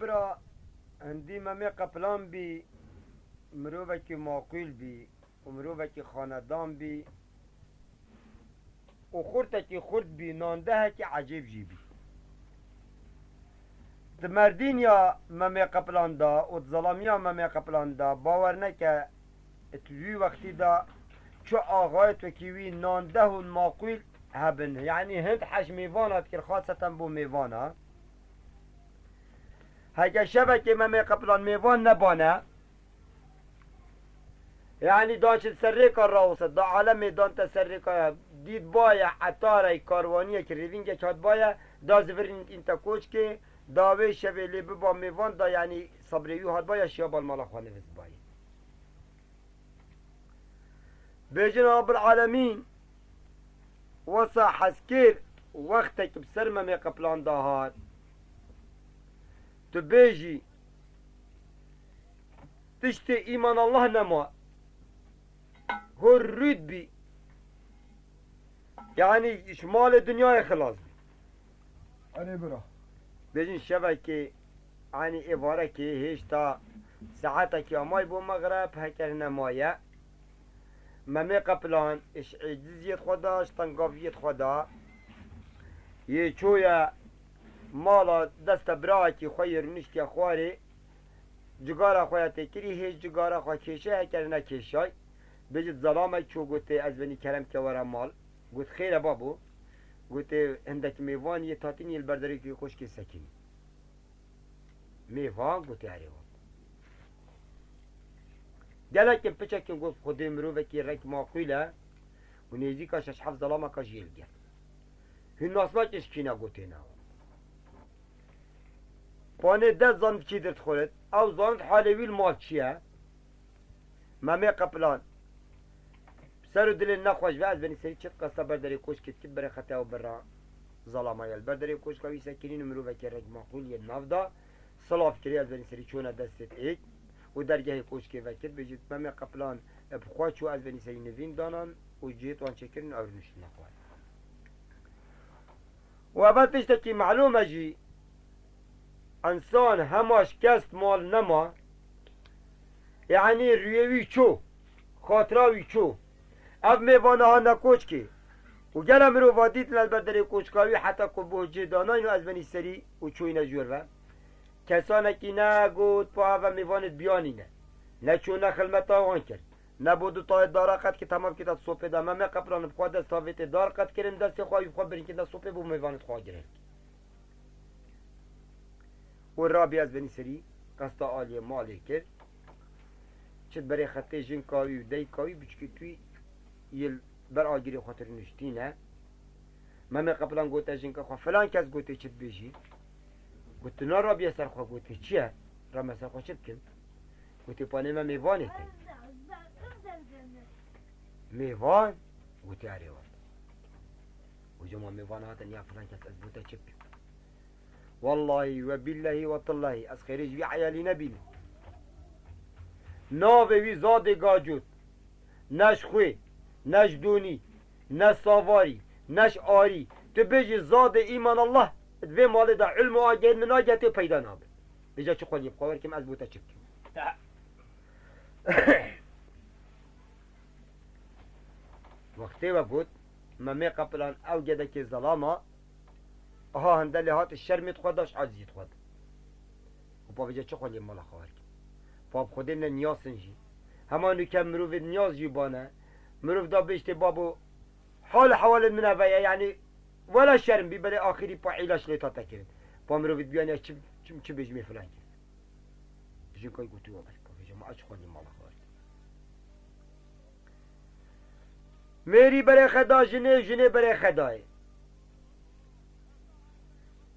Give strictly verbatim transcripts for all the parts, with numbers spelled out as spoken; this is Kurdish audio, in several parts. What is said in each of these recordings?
Bira, hindî Memê Qeplan bî, mirovekî maqûl bî û mirovekî xanedan bî û xurtekî xurt bî, nandehekî ecêb jî bî. Di merdîniya Memê Qeplan de û di zelamiya Memê Qeplan de, bawer neke, di wî wextî de çi axayê wekî wî nandeh û maqûl hebin. Yanî hind heş mêvan hat kir, xaseten bo mêvana. Heke şevekê Memê Qeplan mêvan nebane, yanî dan çi ser rêka rawise, da alemê dan te ser rêka ya, dît baye etarey karwaniyek rêvîngek hat baye, da zivirîn în te koçkê, da wê şevê lê biba mêvan da, yanî sabrê wî hat baye, şiya bal mala xwe niviz baye. Bêjin Rabbil Alemîn wesa heskir wextek bi ser Memê Qeplan da hat. Tu bêjî tiştê îman Allah nema. Hor rûd bî. Yanî ji malê dinyayê xilas bî. Erê bira. Bêjin şevekê, yanî êvarekê hêşta saetekî amay bo mexreb, heker nemaye. Memê Qeplan ji êciziyêt xwe da, ji tengaviyêt xwe da, yê çoye mala desta birawekî xwe yê rûniştiye xwarê, cigara xwe ya têkirî, hêj cigara xwe kêşe, heker nekêşay. Bêjit zelamek çû gotê, ez benî kerem ke were mal. Got, xêr e babo. Gotê, hindek mêvan yê tatîn yê li ber derê koşkê sekinî. Mêvan gotê, erê wan. Gelek in piçek in, got, Xwedê mirovekî rek maqûl e û nêzîka şeş heft zelameka jî yê li gel. Hûn nasnakê ji kî ne gotê ne. Panê dest zanit kî dir dixurit. Ew zanit halê wî li mal çi ye? Memê Qeplan. Ser û dilê nexweş ve, ez benî serî çit qesta ber derê koşkê dikit, berê xete ew birra zalama ye. Li ber derê koşka wî sekinîn û mirovekê rek maqûl yê nav da. Silav kirî, ez benî serî çûne destê êk û dergehê koşkê vekit, bêjit Memê Qeplan bi xwe çû, ez benî serî nivîn danan û cihêt wan çêkirin ew rûniştine xwe. Û ev tiştekî melûm e jî, însan hema şikest mal nema, yanî rûyê wî çû, xatira wî çû. Ev mêvana hane koçkê û gele mirova dîtin li ber derê koçka wî heta ku bo cê danayîn û ez benî serî û çûyîne jor ve. Kesanekî negot, pa eve mêvanê biyanîne. Neçû ne xilmeta wan kir. Nebodu tayê dara qet ki temam kita sopê de. Memê Qeplan bi xwe dest tavêtê dar qet kirin, destê xwe yû xwe birîn kirine sopê bo mêvanê xwe girin. Û rabî ez benî serî qesta aliyê malê kir. Çit berê xetê jinka wî û deyka wî biçikî tûî yê li ber agirê xwe tir niştîne. Memê Qeplan gote jinka xwe, filan kes gotê çi dibêjî? Got, tu narabiye ser xwe, gotê çi ye? Rame ser xwe çi bikim? Gotê, panê me mêvanê te. Mêvan? Gotê, erê wele. Gotê, ma mêvan hatin ya filan kes, ez bo te çi bikim? Wellahî we bîllehî we tillehî, ez xêrê ji vî eyalî nebînim. Navê wî Zadê Gacot. Ne ji xwê, ne ji donî, ne savarî, ne ji arî. Tu bêjî Zadê Îman Allah, di vê malê de ilm û agehî min ageh tê peyda nabe. Vêca çi xweliyê bi xwe werkim, ez bo te çi bikim? Wextê we got, Memê Qeplan ew gedekê zelama, aha hinde lê hat şermê xwe da, ji aciziyê xwe da. Û pa vêca çi xweliyê mala xwe werkim? Pa bi Xwedê ne niyasin jî. Hema nûke mirovê niyaz jî bane. Mirov da bêjtê babo, hal hewalê min eve ye, yanî wela şerm bî, belê axirî pa îlaç lê tate kirin. Pa mirovê biyaniya çi, çi, çi bêjimê filan kes. Jin kay gotî wa berka vêca ma aç xwendî mala xwe. Mêrî berê xeda jinê, jinê berê xedayê.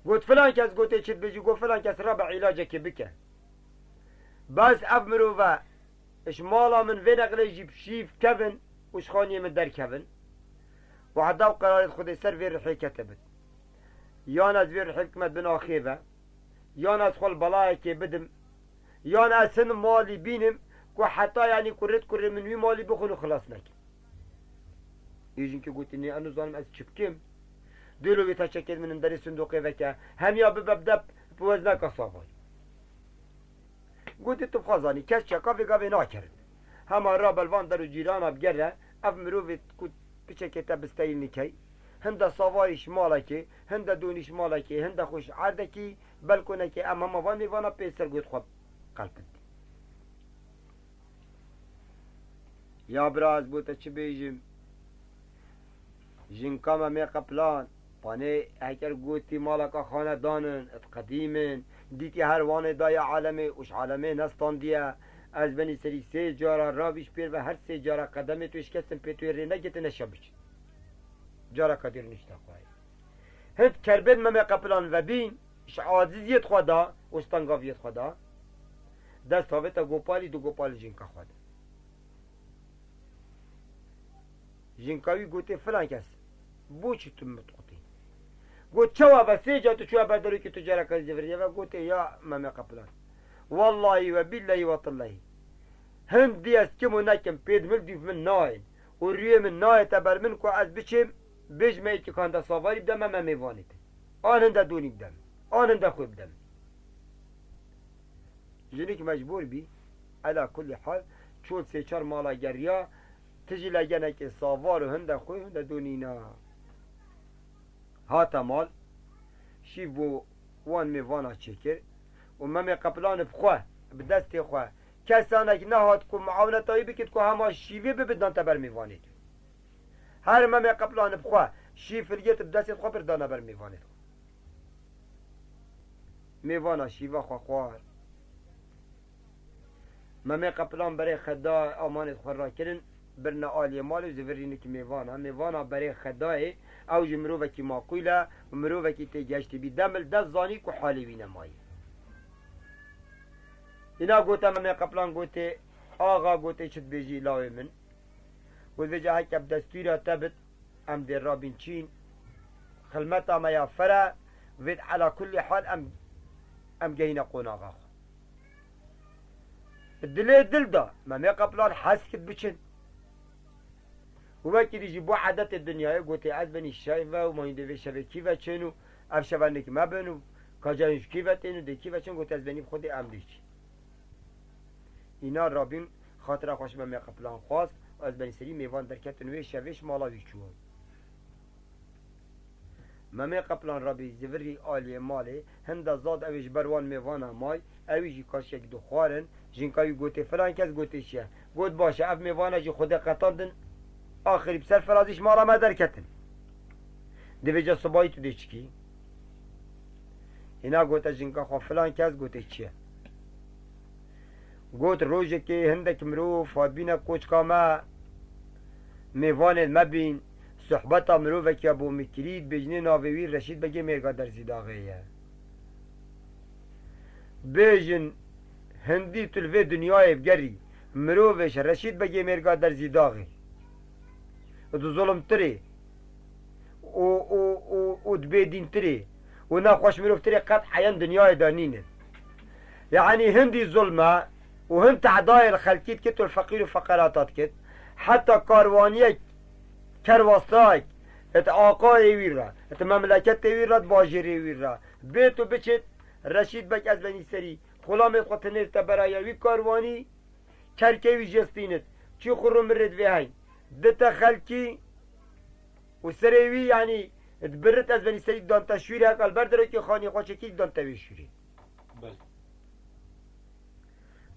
Got filan kes gotê çi dibêjî, got filan kes rabe îlacekê bike. Bes ev mirove ji mala min vê neqlê jî şîv kevin û ji xaniyê min derkevin. Û heta ew qerarê Xwedê ser vê rihê kete bit. Yan ez vê rihê bikime bin axê ve, yan ez xwe li belayekê bidim, yan ez hin malî bînim ku heta yanî ku rit kurê min wî malî bixwin û xilas nekin. Ê jinkê gotî, nê, ez nizanim ez çi bikim. Dêlo vê teçekê min derê sindoqê veke, hemiya bibe bi dep bi wezneka savayî. Gotê, tu bi xwe zanî, kes çeka vê gavê nakirin. Hema ra belvan der û cîrana bigere, ev mirovê ku piçekê te bisteyî nikey, hinde savarî ji malekê, hinde donî ji malekê, hinde xwe ji erdekî, belkonekê, em hema van mêvana pê ser got xwe qelpit. Ya bira, ez bo te çi bêjim? Jinka Memê Qeplan, panê heker gotî maleka xanedan in, ed qedîm in, dîtî her wanê dayê alemê û ji alemê nestandiye. Ez benî serî sê cara rabî ji pêr ve her sê cara qedemê tu şikestin pê tu yê rê negirtine şe biçin. Careka dîr nişta xwe ye. Hind kerbên Memê Qeplan vebîn, ji aciziyêt xwe da û stengaviyêt xwe da, dest havête gopalî du gopalî jinka xwe da. Jinka wî gotê, filan kes, bo çi tu min diqutî? Got, çawa be sê ca tu çûye ber derokî tu careka ziviriye ve gotê, ya Memê Qeplan, wallahî we bîllehî we tillehî, hind dî ez kim û nekim pêd mil dûv min nayên û rûyê min nayête ber min ku ez biçêm bêjime êkî kanda savarî bide me, me mêvanê te. An hinde donî bide min. An hinde xwê bide min. Jinik mecbûr bî. Ela kulî hal, çû sê çar mala geriya, tijî legenekê savar û hinde xwê hinde donîna. Hate mal, şîv bo wan mêvana çêkir û Memê Qeplan bi xwe, bi destê xwe, kesanek nehat ku muaweneta wî bikit ku hema şîvê bibe dante ber mêvanê tu. Her Memê Qeplan bi xwe, şîv hilgirt bi destê xwe bir dane ber mêvanê xwe. Mêvana şîva xwe xwar. Memê Qeplan berê xwe da, amanê xwe rakirin, birine aliyê malê û zivirînik mêvana. Mêvana berê xwe dayê, ew jî mirovekî maqûl e û mirovekî têgeştî bî. Demil dest zanî ku halê wî nemayî. Îna gote Memê Qeplan, gotê, axa, gotê, çi dibêjî lawê min? Got, vêca heke bi destûra te bit, em dê rabîn çîn, xilmeta me ya fere, vêt ela kullî hal em, em gehîne qonaxa xwe. Dilê dil da, Memê Qeplan hez kir biçin. Û wekî dî jî bo edetê dinyayê gotê, ez benî şev e û mayîndê vê şevê kî ve çên û ev şevenik me bin û kacayên ji kî ve tên û dê kî ve çên, gotê, ez benî bi xwedê em dê çîn. Îna rabîn xatira xwe ji Memê Qeplan xwast û ez benî serî mêvan derketin wê şevê ji mala wî çûn. Memê Qeplan rabî zivirî aliyê malê, hinde zad ew ê ji ber wan mêvana may, ew ê jî kaşiyek dixwarin, jinka wî gotê, filan kes, gotê, çi ye? Got, baş e, ev mêvana jî xwedê qetandin, axirî bi ser firazî ji mala me derketin. Divêca sibayî tu dê çikî? Hîna gote jinka xwe, filan kes, gotê, çi ye? Got, rojekê hindek mirov hatbîne koçka me, mêvanên me bîn, sohbeta mirovekî ya bo min kirî, dibêjinê navê wî Reşîd Begê Mêrga Derzîdaxê ye. Bêjin, hindî tu li vê dinyayê bigerî, mirovê ji Reşîd Begê Mêrga Derzîdaxê di zulmtirê û, û, û, û di bêdîntirê û nexweş mirovtirê qet eyan dinyayê de nînin. Yanî hindî zulme û hin tehdayê li xelkî dikit û li feqîr û feqerata dikit. Heta karwaniyek, kerwastayek, et aqayê wî re, et memleketê wî re, et bajêrê wî re bêt û biçit, Reşîd Beg ez benî serî, xulamê xwe tinêrte beraya wî karwanî, kerkê wî jê stînit, çî xurû mirê divê heyn, dite xelkî û serê wî, yanî, dibirit, ez benî serî dante şûrê, heka li ber derokê xanî xwe çekî dante wê şûrê. Belê.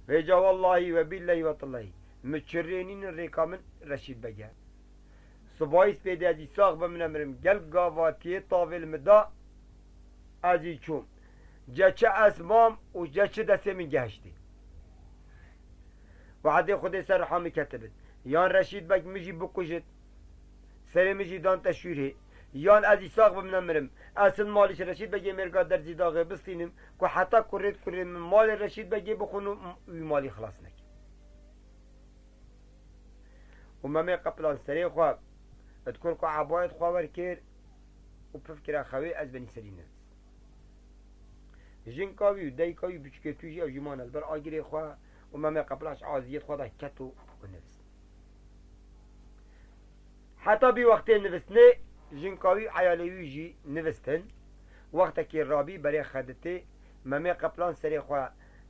Vêca wellahî we bîllehî we tillehî, min çirrê nînin rêka min Reşîd Beg e. Sibayî spêdê ez î sax bim ne mirim, gel gavatiyê tavê li min da, ez î çûm. Ce çi ez mam û ce çi destê min gehiştî. Wehdê Xwedê ser riha min ketibit. Yan Reşîd Beg min jî bikujit, serê min jî dante şûrê. Yan ez î sax bim ne mirim, ez hin malî ji Reşîd Begê Mêrga Derzîdaxê bistînim ku heta kurê kurê min malê Reşîd Begê bixwin û wî malî xilas nekin. Û Memê Qeplan serê xwe, di kurk û ebayet xwe werkir û pif kire xewê, ez benî serî nivist. Jinka wî û dayika wî biçûkê tû jî ew jî mane li ber agirê xwe û Memê Qeplan ji aziyêt xwe de ket û, û nivist. Heta bî wextê nivistinê, jinka wî û eyalê wî jî nivistin. Wextekê rabî berê xeditê, Memê Qeplan serê xwe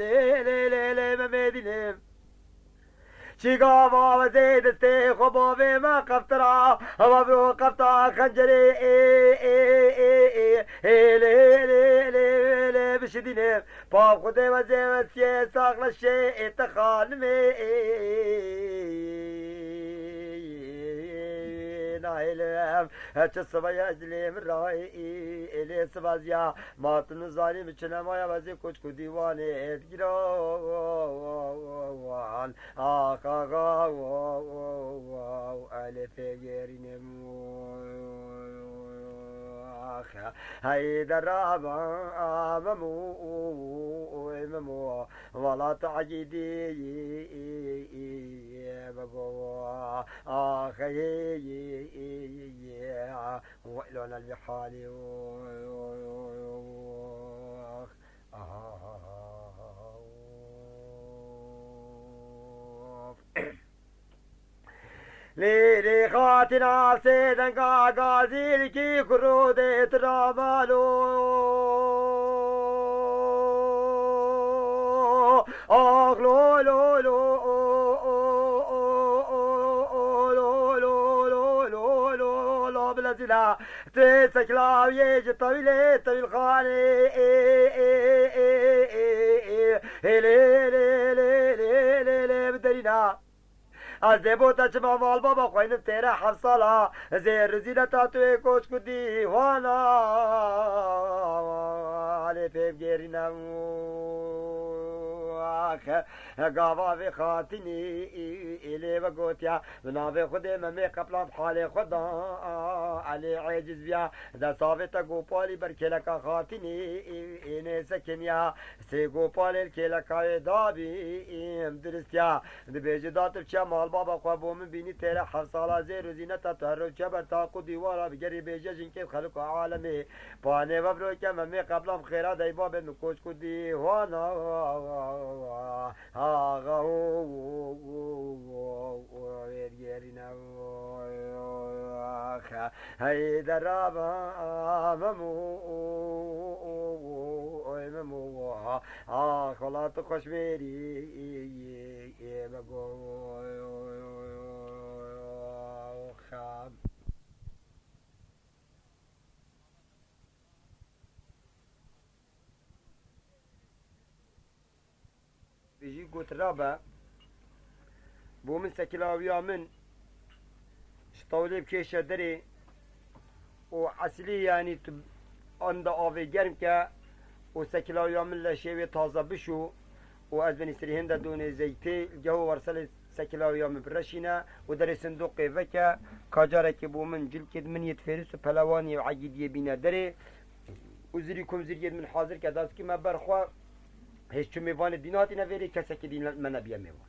lê lê lê lê lê Memê dînim. Çî gava ve zê destê xwe bavê me qeftira, hema biro qefta xencerê ê ê ê ê ê lê lê lê lê bişidînim. Pav Xwedê ve zê ve siyê saxleşê ê te xanimê ê nahêlim. Çi sibe ye ez lê min rayê ê lê sibe ziya. Ma tu nizanî min çi nemaya ve zê koçku dîwanê ê digiran. Ax, ax, ax, ax, ax, elê fêgêrînim. Ax, hey deraba, memo, memo, wala tu egîdî, bego. Ax, hey, ويلنا لحالي. آخ. آخ. Lê lê xatina sê denga gazîrkî kurû dê tira malo. Ax lo lo lo lo lo lo lo lo lo lo lo bila zîla. Tê sekla wê ji tewîlê tewîlxanê ê ê ê ê ê ê ê lê lê lê lê lê lê bi derîna. Ez dê bo te çima malbaba xweynim têre heft sala. Zê rizîleta tu ê koçku dîwana lê pê bigêrîne. Ax, gava vê xatinî ê lê ve gotiya. Bi navê Xwedê Memê qeplan halê xwe da, elê eciz biya. Destavê te gopalî ber kêleka xatinî ê nêsekiniya. Sê gopalê li kêleka wê dabî êm diristiya. Dibêje, da tu çiya malbaba xwe bo min bînî têre heft sala zêr û zîneta tu her roj çe ber taq û dîwara bigerî bêje jinkê xelika alemê. Panê ve biro ke Memê qeplan xêra dey babê min koçku dîwana. Axa, wê digerîne. Axa, hey deraba, memo, memo. Ax, xwelat xweş mêrî, bego. Axa. Bijî got rabe, bo min sekilawiya min ji tawlê bikêşe derê û esilî, yanî tu anda avê germ ke û sekilawiya min leşê wê taze bişo û ez benî serî hinde donê zeytê, li geho werselê sekilawiya min bireşîne û derê sindoqê veke, ka carekê bo min cilkê di min yê di fêris û pelewaniyê û egîdiyê bîne derê û zirî ku min ziriyê di min hazir ke, dazikî me ber xwe, hêj çi mêvanê dîn hatîne vêrê, kesekî dîn me nebiye mêvan.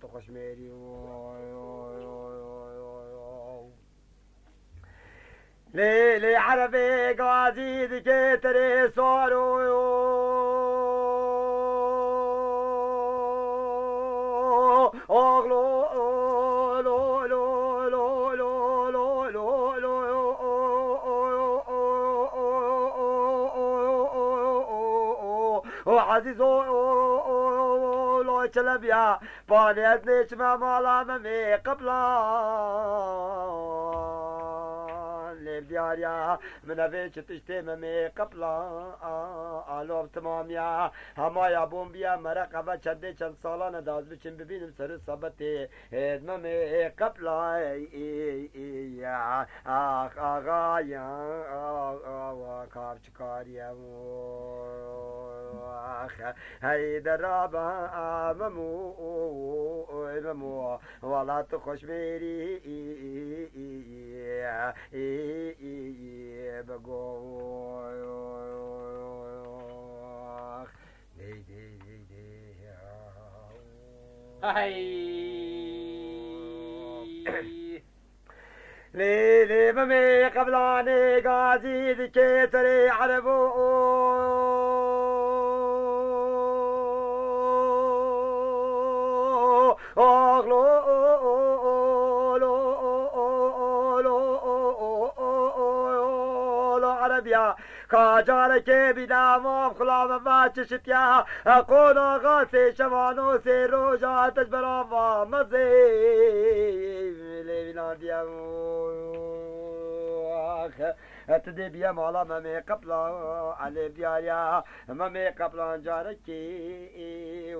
Tu xweşmêrî. Lê, lê erebê gazî dike terê sar û oxlo, lo, lo, o Ezîz o, o, o, o, lo çelebiya. Panê ez nêçime mala Memê Qeplan. Lê diyar ya min evê çi tiştê Memê Qeplan. A, a, lov timam ya. Hema ya bombiya mereq eve çendê çend salan e da ez biçim bibînim ser û sebetê. Hêd Memê Qeplan. Ax, axa ya, ax, ax, ax, kar çi kar ya, ax. Hey deraba, a, Memo, oy, Memo, wala tu xweşmêrî, bego. Hey, hey, hey, hey. Hey. Lê, lê Memê Qeplanê gazî dike terê erebo. Oxlo, lo, lo, erebiya. Ka carekê bîna mam xula me va çeşit ya. Qonaxa sê şevan û sê roja te ji bera va mezê. Lê vînandiye. Ax. Tu dê biye mala Memê Qeplan, elê diyar ya. Memê Qeplan carekê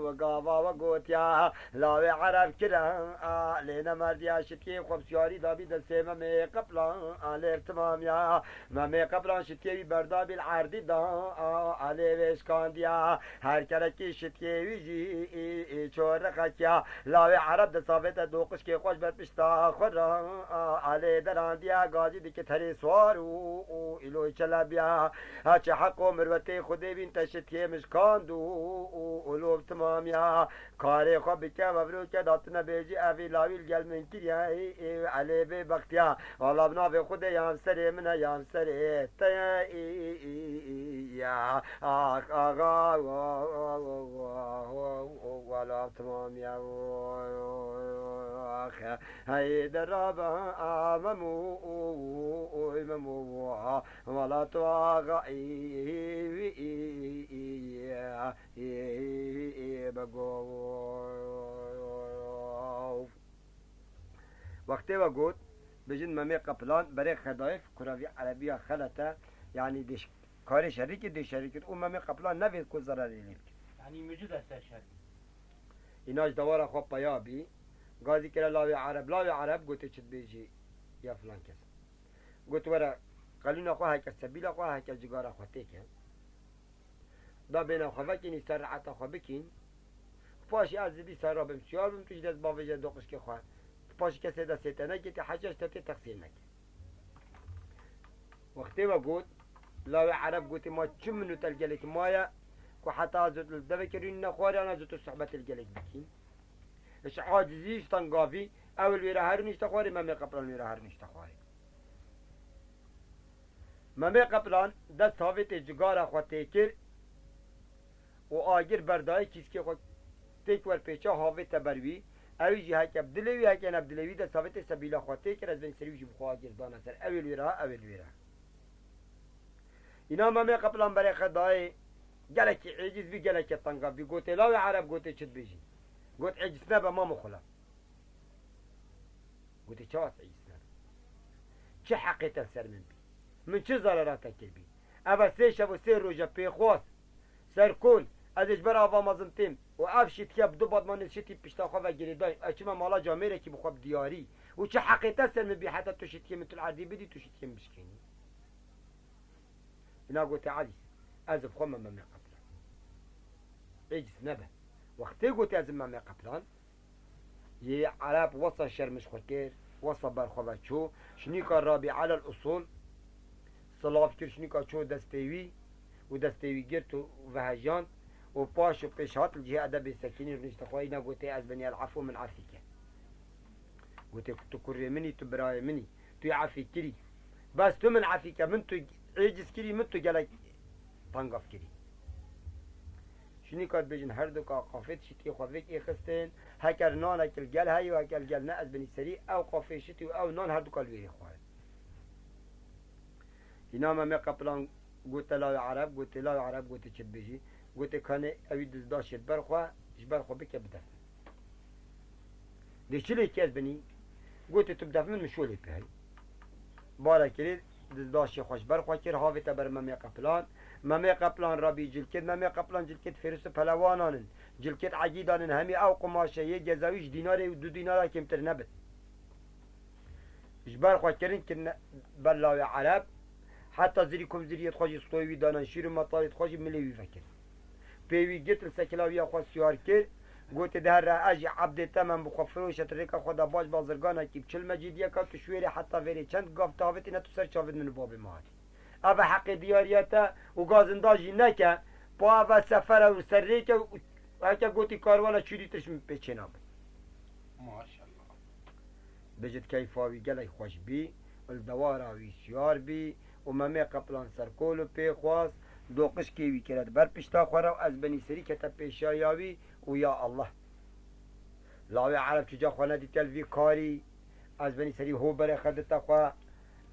we gava we gotiya. Lawê ereb kira, a, lê nemerdiya şitiyê xwe bi siyarî dabî destê Memê Qeplan, a, lê timam ya. Memê Qeplan şitiyê wî berdabî li erdî da, a, a, lê vê şikandiya. Her kerekî şitiyê wî jî, î, î, çor reqekiya. Lawê ereb di savê te doqişkê xwe ji ber pişta xwe re, a, a, lê derandiya. Gazî dike terê swar û, û îlo çelebiya. Ha çi heq û mirwetê Xwedê bîn te şitiyê min şikand û, û, û lov timam ya. Karê xwe bike, vevroke datine bêjî, evî lawî li gel min kiriye, ê, ê, elê bê bextiya. Wala bi navê Xwedê ya serê min e, ya serê te ye, ê, ê, ê, ê, ya. Ax, axa, wa, wa, wa, wa, wa, wa, wala timam ya, ax. Hey derabe, a, Memo, oy, Memo, wa, wala tu axa, ê, ê, ê, ê, ê, ê, ê, ê, bego. Wextê we got, bijin Memê Qeplan berê xedayê fikira vî erebiya xelet e, yanî dê ş-, karê şerî kir, dê şerî kir û Memê Qeplan nevêt ku zererê lê bikir. Yanî mucid e ser şerî. Îna ji dewara xwe peya bî, gazî kire lawê ereb, lawê ereb gotê çi dibêjî ya filan kes. Got were qelûna xwe heke, sebîla xwe heke, cigara xwe têke. Da bêhna xwe vekînî, ser reeta xwe bikîn. Paşê ez dîsa rabim, siyar bim, tu ji dest bavêje doqişkê xwe. Tu paşê kesê destê te nekê, tê heca ji te tê texsîr neke. Wextê we got, lawê ereb gotê, ma çi min û te li gelekî maye, ku heta ez û tu li devekê rûnîne xwarê, an ez û tu sohbetê li gelek bikîn. Ji acizî, ji tengavî, ew li wê re herin û ji te xwarê, Memê Qeplan li wê re herin û ji te xwarê. Memê Qeplan dest havêtê cigara xwe tê kir û agir berdayê kîskê xwe têk wer pêça havête ber wî. Ewî jî heke bi dilê wî, heke ne bi dilê wî, dest havêtê sebîla xwe tê kir, ez bên serî wî jî bi xwe agir dana ser. Ew ê li wê re, ew ê li wê re. Îna Memê Qeplan berê xwe dayê gelekî êciz bî, gelekî tengav bî. Gotê, lawê ereb gotê çi dibêjî? Got, êciz nebe mamo xula. Gotê, çawa ez êciz nebe? Çi heqê te ser min bî? Min çi zarara te kirbî? Eve sê şev û sê roj e pêxwas. Serkol, ez ê ji ber ava mezin têm û ev şîtke bi du badmanên şitî pişta xwe ve girêdayî. Ez çime mala camêrekî bi xwe bi diyarî. Û çi heqê te ser min bî heta tu şîtiyê min tu li erdî bidî, tu şîtiyê min bişkênî? Îna gote, Elîs, ez bi xwe me Memê Qeplan. Êciz nebe. Wextê gote ez im Memê Qeplan, yê ereb wesa şerm ji xwe kir, wesa ber xwe ve çû, şinîka rabî elel usûl, silav kir, şinîka çû destê wî û destê wî girt û vehejand û paş û pêşhat li cihê edebê sekinî rûnişte xwe, îna gotê, "Ez benî el efû min efî ke." Gotê, "Tu kurê min î, tu birayê min î, tu yê efî kirî. Bes tu min efî ke, min tu êciz kirî, min tu gelek tengav kirî." Şinîka dibêjin, her du ka qafê tiştê xwe vêk êxistin, heker nanek li gel heye û heker li gel ne, ez benî serî, ew qafê şitî û ew nan her du ka li wêrê xwarin. Îna Memê Qeplan gote lawê Ereb, gotê, "Lawê Ereb," gotê, "Çi dibêjî?" Gotê, "Kanê ewî dizdaşê ber xwe, ji ber xwe bike bidef min." Dê çi lê kir, ez binî? Gotê, "Tu bidef min, min şolê pê hey." Bare kirê, dizdaşê xwe ji ber xwe kir, havête ber Memê Qeplan. Memê Qeplan rabî cilkêt, Memê Qeplan cilkêt fêrûs û pelewanan in. Cilkêt egîdan in, hemî ew qumaşe yê gezawî ji dînarê û du dînara kêmtir nebin. Ji ber xwe kirin, kirine ber lawê Ereb, heta zirî kumziriyê xwe jî stoyê wî danan, şîr û metalê xwe jî milê wî vekirin. Pê wî girt, li sekilawiya xwe siyar kir, gotê, "Di here ez jî ebdê te mem bi xwe firoşe, tu rêka xwe de baş bazirganekî bi çil mecîdiyeka tu şwêrê heta vêrê çend gav tavitîne tu ser çavê min û babê me hatî. Ev e heqê diyariya te û gazinda jî neke, pa ev e sefere û serrêke û heke gotî karwana çûdî tişt min pê çênabin." Maşallah. Bijit keyfa wî gelek xweş bî, li dewara wî siyar bî û Memê Qeplan serkol û pê xwast, doqişkê wî kire di ber pişta xwe re û ez benî serî kete pêşiya wî û ya Allah. Lawê Ereb çûca xwe nedîte li vî karî, ez benî serî ho berê xedite xwe,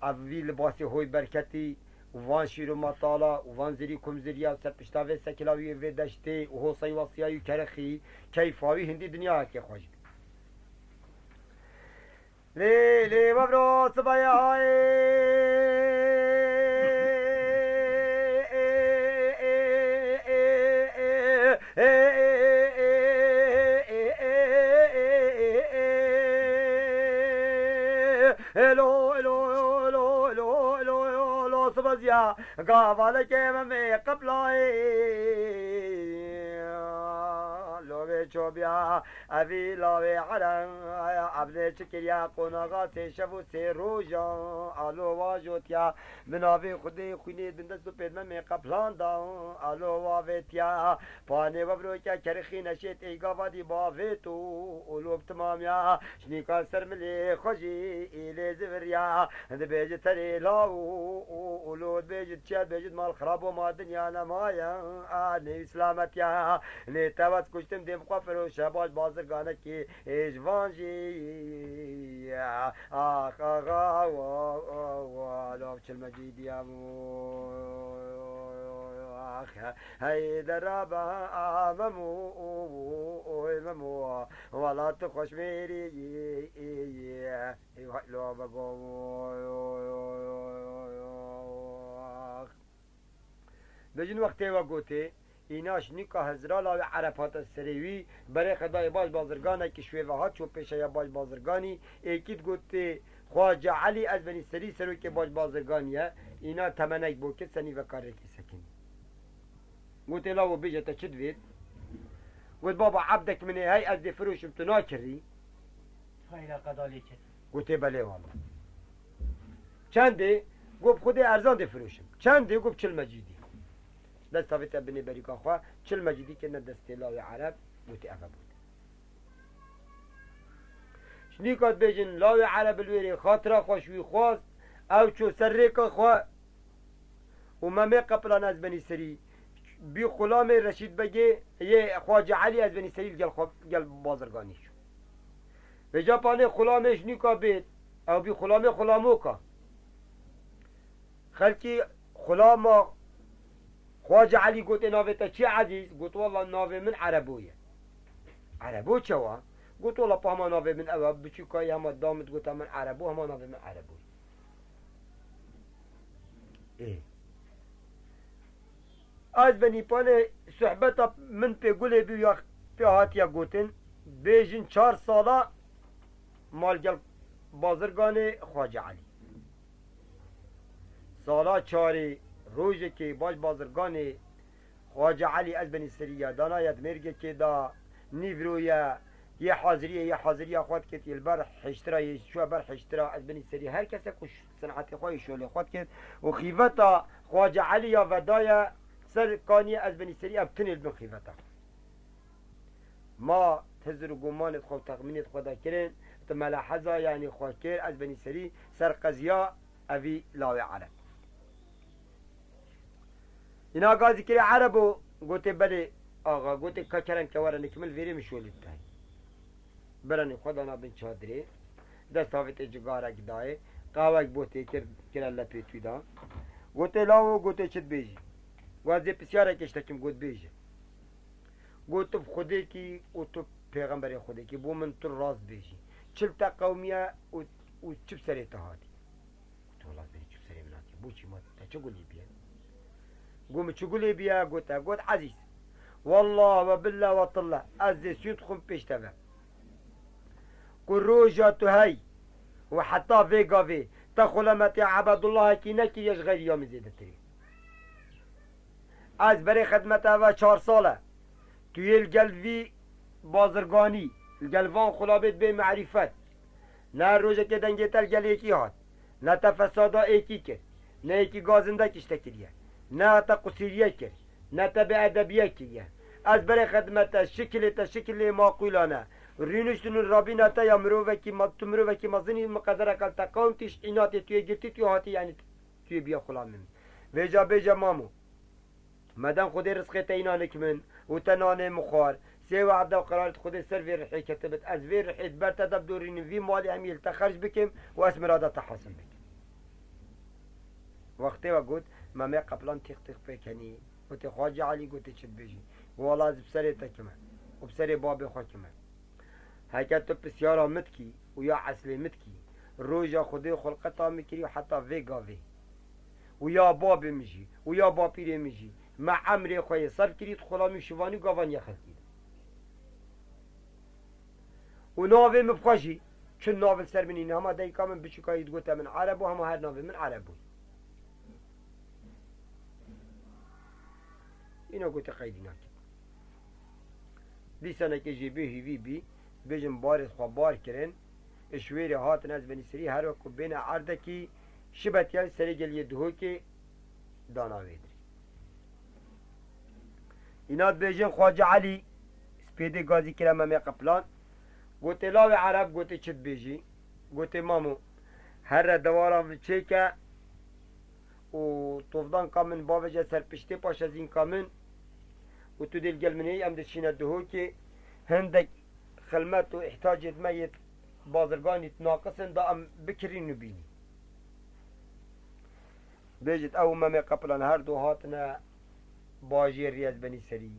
ev vî libasê hoy berketî û van şîr û matala û van zirî kumziriya û ser pişta vê sekila wî vê deştê û ho seywasiya wî kerixî, keyfa wî hindî dinyayekê xweş bî. Lê, lê, wevro sibaye hayê. Elo, elo, elo, elo, elo, elo, sibaziya. Gavaleke Memê Qeplayê. Lo vê çobiya. Evî lawê Ereb, ev nê çi kiriya qonaxa sê şev û sê roja, alo wa jotiya, bi navê Xwedê xwînê din dest û pêd Memê Qeplan da, alo wa vêtiya, panê wevroke kerixî neşêt ê gava dî bavêt û, û lo bi timamiya, şinîka ser milê xwe jî îlê ziviriya, dibêje terê law û, û, û lo dibêje çiya dibêje mal xirabo ma dinya nemaye, a nê îslametiya. Lê te wet kuştim dê bi xwe firoşe baş bazirganekî ê ji van jî. Ax, axa, wa, wa, wa, lav çil mecîdiya mu. Ax, hey deraba, a, memu, oy, memu, wala tu xweş mêrî yî, yî, yî. Ê, vay, lav bego. Ax. Bêjin wextê we gotê, îna şinîka hezra lawê Ereb hate serê wî, berê xedayê baş bazirganekî şwê ve hat çû pêşe ya baş bazirganî, êkî digotê, Xwace Elî, ez benî serî serokê baş bazirganî ye, îna temenek bo kir, senî ve karrekî sekinî. Gotê, lawo bêje te çi divêt? Got, baba, ebdek min ê hey, ez dê firoşim, tu nakirî? Hayra qeda lê kir. Gotê, belê wala. Çendê? Got, bi Xwedê erzan dê firoşim. Çendê? Got, çil mecîdî. Dest tavê te binê berîka xwe, çil mecîdî kirine destê lawê Ereb, gotê, eve bût. Şinîka dibêjin, lawê Ereb li wêrê xatira xwe ji wî xwast, ew çû ser rêka xwe û Memê Qeplan ez benî serî. Bî xulamê Reşîd Begê yê Xwace Elî ez benî serî li gel xwe, gel bazirganî çû. Vêca panê xulamê şinîka bêt, ew bî xulamê xulamoka. Xelkî xulama Xwace Elî gotê, navê te çi ye Ezîz? Got, wela navê min Erebo ye. Erebo çawa? Got, wela pa hema navê min ew e, biçûka ye hema da min digot min Erebo, hema navê min Erebo ye. Ê. Ez benî panê sohbeta min pê gulê bî ya pê hatiye gotin, bêjin çar sala mal gel bazirganê Xwace Elî. Sala çarê rojekê baş bazirganê Xwace Elî ez benî serî ya dana ya di mêrgekê da nîvro ye, yê haziriyê, yê haziriya xwe dikêt yê li ber hiştira, yê çûye ber hiştira, ez benî serî her kesek ku ş-, sinetê xwe yê şolê xwe dikêt û xîveta Xwace Elî ya vedaye ser kaniye ez benî serî em tinê li bin xîveta xwe. Ma tizir û gumanê xwe û texmînê xwe de kirin, tu meleheza yanî xwe kir, ez benî serî ser qeziya evî lawê Ereb. Îna gazî kirê Erebo, gotê belê axa, gotê ka kerem ke were nikimil vêrê min şolî bidayê. Berenê xwe dana bin çadirê, dest havê tê cigarek dayê, qawek bo tê kir, kire lepê tû da. Gotê lawo, gotê çi dibêjî? Got ez ê pisyarekê ji te kim, got bêje. Got tu bi Xwedê kî û tu pêxemberê Xwedê kî, bo min tu rast bêjî. Çi li te qewmiye û, û çi bi serê te hatî? Got wela ez benî çi bi serê min hatî. Bo çi ma te çi gulê biye? Got min çi gulê biye? Got e, got ezîz. Wallah we billah we tillah ez dê sûnd xwim pêş te ve. Ku roja tu hey û heta vê gavê te xulemetiya Ebedullahekî nekiriye ji xeyrî ya min zêdetirî. Ez berê xidmete ve çar sal e. Tu yê li gel vî bazirganî, li gel van xulabê dibê merîfet. Ne rojekê dengê te li gel êkî hat, ne te fesada êkî kir, ne êkî gazindekî ji te kiriye, ne te qusîriye kir, ne te bêedebiye kiriye. Ez berê xidmete şikilê te şikilê maqûlane. Rûniştin û rabîna te ya mirovekî ma-, tu mirovekî mezin î, miqedereke li te qewm tî, ji înatê tu yê girtî, tu yê hatî, yanî tu yê biya xulamê min. Vêca bêje mamo. Meden Xwedê rizqê te înanik min û te nanê min xwar. Sê wehde û qerarê Xwedê ser vê rihê ketibit. Ez vê rihê di ber te de bidorînim, vî malê hemî li te xerc bikim û ez mirada te hasil bikim. Wextê we got, Memê Qeplan tîq tîq pê kenî. Gotê, Xwacê Elî, gotê çi dibêjî? Got, wela ez bi serê te kime û bi serê babê xwe kime. Heke tu pisyara min dikî û ya eslê min dikî, roja Xwedê xulqeta min kirî û heta vê gavê û ya babê min jî û ya bapîrê min jî me emrê xwe yê serf kirî, xulamî û şivanî û gavanî ya xelkî de. Û navê min bi xwe jî çi nav li ser min nîne. Hema dayika min biçûka yî digote min Ereb û hema her navê min Ereb bû. Îna gote qeydî nake. Dîsaneke jê bê hîvî bî, bêjin barê xwe bar kirin, ji wêrê hatin ez benî serî her wek ku bêne erdekî şibetiya serê geliyê Duhokê dana wê dirê. Îna dibêjin Xwace Elî spêdê gazî kire Memê Qeplan. Gotê lawê Ereb, gotê çi dibêjî? Gotê mamo, herre dewara min çêke û tovdanka min bavêje ser piştê paşezînka min û tu dê li gel min ê, em dê çîne Duhokê, hindek xilmet û îhtacê me yê bazirganî naqis in da em bikirîn û bînî. Bêjit ew û Memê Qeplan her du hatine bajêrî ez benî serî.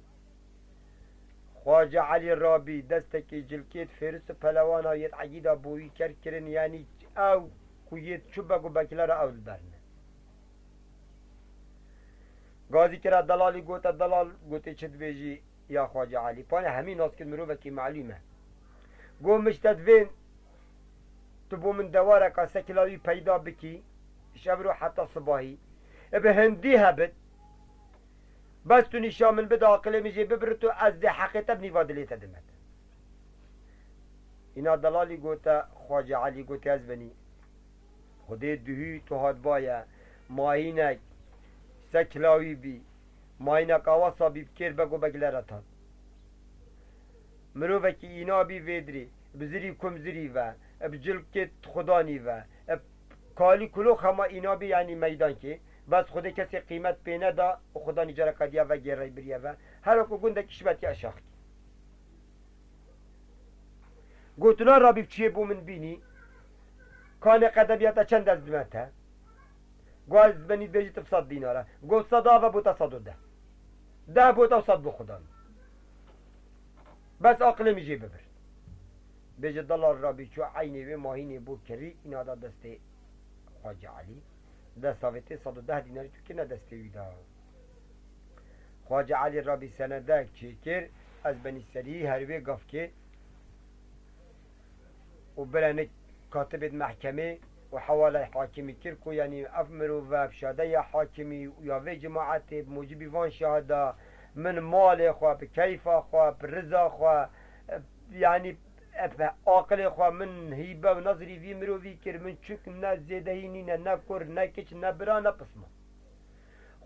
Xwace Elî Rabî destekî cilkêt fêris û pelewana yêt egîda bo wî ker kirin, yanî ew ku yêt çu beg û bekilera ew li ber ne. Gazî kira delalî, gote delal, gotê çi dibêjî ya Xwace Elî? Panê hemî nas kir mirovekî melûm e. Got min ji te divên tu bo min dewareka sekila wî peyda bikî, ji evro heta sibahî. E bi hindî hebit, bes tu nîşa min bide, aqilê min jê bibirit û ez dê heqê te bi nîva dilê te dimete. Îna delalî gote, Xwace Elî gote, ez benî. Xwedê duhî tu hatbaye, mayînek sekila wî bî, mayîneka wesa bî bi kêr beg û begilera tan. Mirovekî îna bî vê dirê, bi zirî kum zirî ve, bi cilkê xudanî ve, bi kalî kulo xema îna bî, yanî meydankê, bes Xwedê kesê qîmet pê neda û xudanî careka diya vegêrey biriye ve, her wekû gundekî şibetiya şaxkî. Gotina Rabî bi çiyê bo min bînî, kanê qedemiya te çend ez dime te? Got ez benî dibêjî tu bi sed dînar e. Got sed ave bo te sed û deh. Deh bo te û sed bo xudan. Bes aqilê min jê bibir. Bêje delal Rabî çû eynê wê mahînê bo kirî, îna da destê Xwace Elî. Dest avêtê sed û deh dînarî tu kirine destê wî da. Xwace Elî Rabî senedek çêkir, ez benî serî her wê gavkê û birenik katibêt mehkemê û hewalay hakimî kir ku, yanî, ev mirov e bi şadeya hakimî û ya vê cemaetê bi mucibî van şahida min malê xwe, bi keyfa xwe, bi riza xwe, yanî, bi aqilê xwe min hîbe û nezrî vî mirovî kir, min çik ne zêdehî nîne, ne kur, ne kiç, ne bira, ne pisma.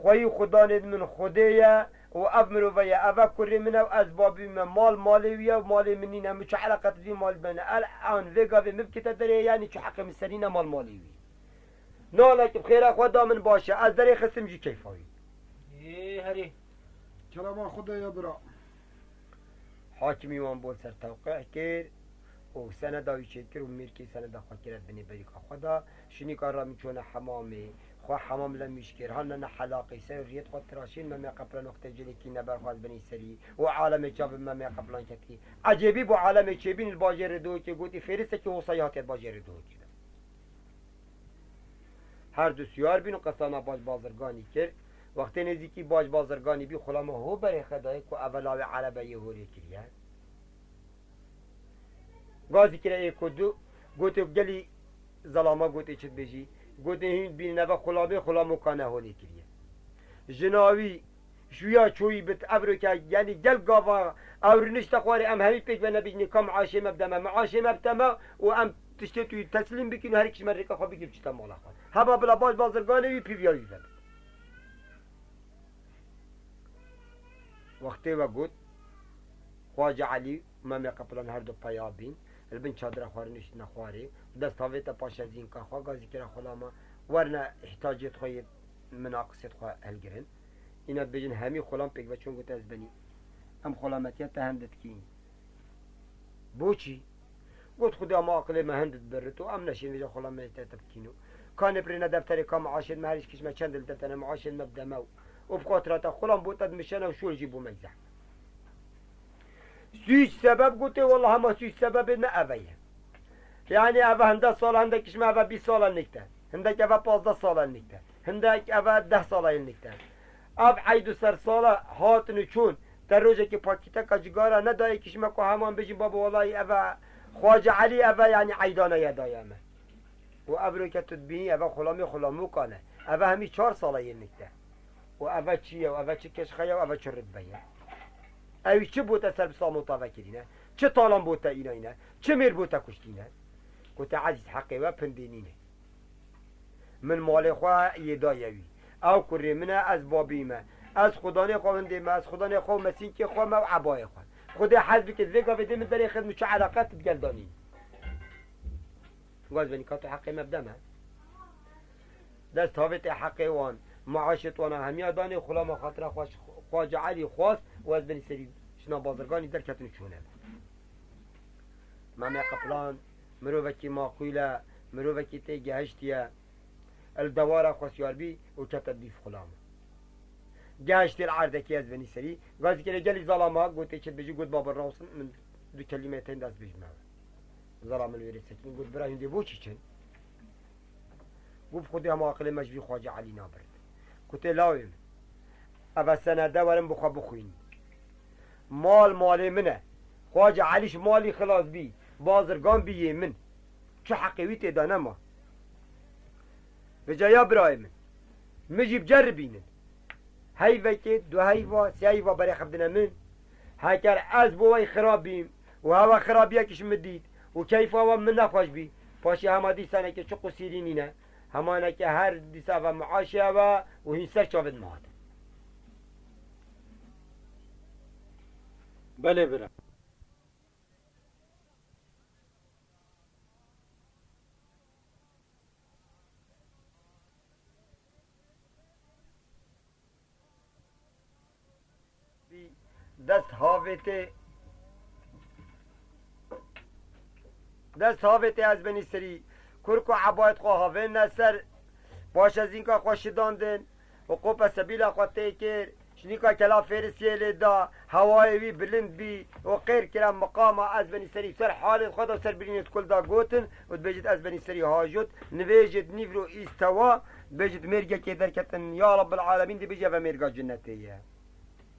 Xweyî xudanê min Xwedê ye û ev mirove ye, ev e kurê min e û ez babî me, mal malê wî ye û malê min nîne, min çi eleqet vî mal bene. El an vê gavê min bikite derê, yanî çi heqê min serî ne mal malê wî. Nalek bi xêra xwe da min baş e, ez derê xistim jî keyfa wî. Ê herî. Kerema Xwedê ye bira. Hakimî wan bol ser tewqî kir û seneda wî çêkir û mêrkê seneda xwe kire binê berîka xwe da. Şinîka ra min çûne hemamê. Xwe hemam le mîş kir. Hanine ne helaqê ser riyet xwe tiraşîn, Memê Qeplan wextê cilekî neber xwe ez binî serî û alemê çavê Memê Qeplan ketî. Ecêbî bû alemê çêbîn li bajêrê Duhokê gotî, fêrisekî hosayî hatiye bajêrê Duhokê de. Her du siyar bîn û qesana baş bazirganî kir. Wextê nêzîkî baş bazirganî bî, xulama ho berê xwe dayê ku eve lawê erebe yê horê kiriye. Gazî kire ê ku du, gotê gelî zelama gotê çi dibêjî. Gotê hîn bîn neve xulamê, xulamo kane holê kiriye. Jina wî şuya çoyî bit evro ke, yanî gel gava ew rûnişte xwarê em hemî pêk ve nebîjnê ka miaşê me bide me, miaşê me bide me û em tiştê tu yî teslîm bikin û her kişî me rêka xwe bigir biçite mala xwe. Hema bila baş bazirganê wî pîviya wî vebe. Wextê we got, Xwace Elî û Memê Qeplan her du peya bîn, li bin çadira xwe rûniştine xwarê, dest havête paşezînka xwe, gazî kire xulama, werine îhtacêt xwe yê minaqisêt xwe hilgirin. Îne dibêjin hemî xulam pêk ve çûn, gote ez benî. Em xulametiya te hend dikîn. Boçî? Got, Xwedê ama aqilê me hind dibirit û em neşên vêca xulamê te te bikîn û. Kanê pirêne defterê ka miaşên me her îş kişme çend li te tene miaşên me bide me û. Û bi xatira te xulam bo te dimişene û şûl jî bo me zehmet. Sûc sebeb gotê, wela hema sûc sebebê ne eve ye. Yanî eve hinde sala, hindek kişme eve bîst sala nêk te. Hindek eve pazdeh sala nêk te. Hindek eve deh sala yên nêk te. Ev eyd û ser sala hatin û çûn. Te rojekê pakîteka cigara nedayê kişme ku heman bêjin, baba, welahî eve Xwace Elî eve, yanî eydana ye daye me. Û ev roke tu dibînî, eve xulamê xulamûkan e. Eve hemî çar sala yên nêk te. Û eve çi ye? Û eve çi keşxe ye? Û eve çi rutbe ye? Ew çi bo te ser bi samota vekirîne? Çi talan bo te înayne? Çi mêr bo te kuştîne? Gote, Ezîz, heqê we pindê nîne. Min malê xwe yê daye wî. Ew kurê min e, ez babî me. Ez xudanê xwe hindê me, ez xudanê xwe û mesînkê xwe me û ebayê xwe. Xwedê hez bike, vê gavê dê min derê xidm û çi eleqet bi gel danî. Gaz benî ka tu heqê me bide me. Dest havêtê heqê wan, maaşê wana hemiya danê, xulama xatira xwe Xwace Elî xwast û ez benî serî şina bazirganî derketin û çûne. Memê Qeplan mirovekî maqûl e, mirovekî tê gehiştiye. El dewara xwesiyar bî û kete dîf xulama. Gehiştê li erdekê ez benî serî. Gazî kire gelî zalama, gotê çi dibêjî, got, baba rawsin, min du kelîmeyê tên dest bêjime. Zala min wêrê sekîn, got, bira hindê bo çi çin? Got, bi Xwedê hema aqilê me ji vî Xwace Elî nabirit. Gotê, lawê min, eve senede werin bi xwe bixwînin. Mal malê min e. Xwace Elî ji malî xilas bî. Bazirgan bî yê min. Çi heqê wî tê de nema. Vêca ya birayê min. Min jî biceribînin. Heyvekê, du heyva, sê heyva berê xebdine min. Heker ez bo wey xirab bîm û hewa xirabiyek ji min dît û keyfa we min nexweş bî. Paşê hema dîsaneke çi qusîrî nîne. Hemaneke her dîsa ve miaşê ve û hîn ser çavên min hatin. Belê bira. Dest havêtê, dest havêtê ez benî serî. Kurk û ebayet xwe havêne ser. Paşezînka xwe şidandin. Û qope sebîla xwe tê kir, şinîka kela fêrisiyê lê da, hewayê wî bilind bî û qêr kire miqama ez benî serî ser halê xwe de ser birînê di kul da gotin û dibêjit ez benî serî hajot, nivêjit nîvro îstewa, dibêjit mêrgekê derketin ya Rabbil Alemîn dibêje ve mêrga cinnetê ye.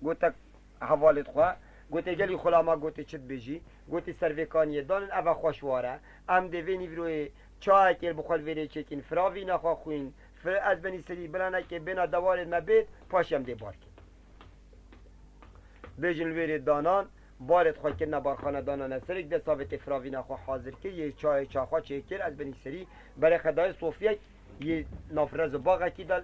Gote hevalê xwe, gotê gelî xulama gotê çi dibêjî? Gotî ser vê kaniyê danin eve xweş war e. Em dê vê nîvroyê çayekê bi xwe li vêrê çêkîn, firavîna xwe xwîn, fir-, ez benî serî bilanekê bêna dewarê me bêt, paşê em dê bar kin. Bêjin li wêrê danan, barê xwe kirine barxane danane serê, dest havêtê firavîna xwe hazir kir, yê çayê çaxwa çêkir, ez benî serî berê xwe dayê sofiyek yê navrez û baxekî de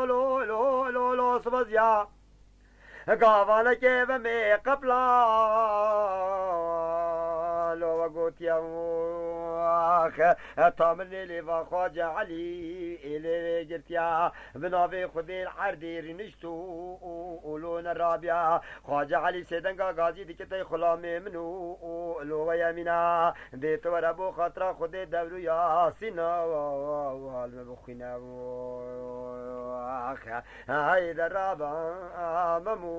lo, lo, lo, lo, sibaziya. Gavanekê ve mê qepla, lo ve gotiye, ax, ta min nêlê va Xwace Elî, êlê vê girtiya, bi navê Xwedê li erdê rînişt û, û, û lo nerabiya. Xwace Elî sêdenga gazî dikitey xulamê min û, û lo ve yemîna. Dê tu were bo xatira Xwedê dewr û Yasîna, wa, wa, wa, li me bixwîne, ax. Hey de rabe, Memo,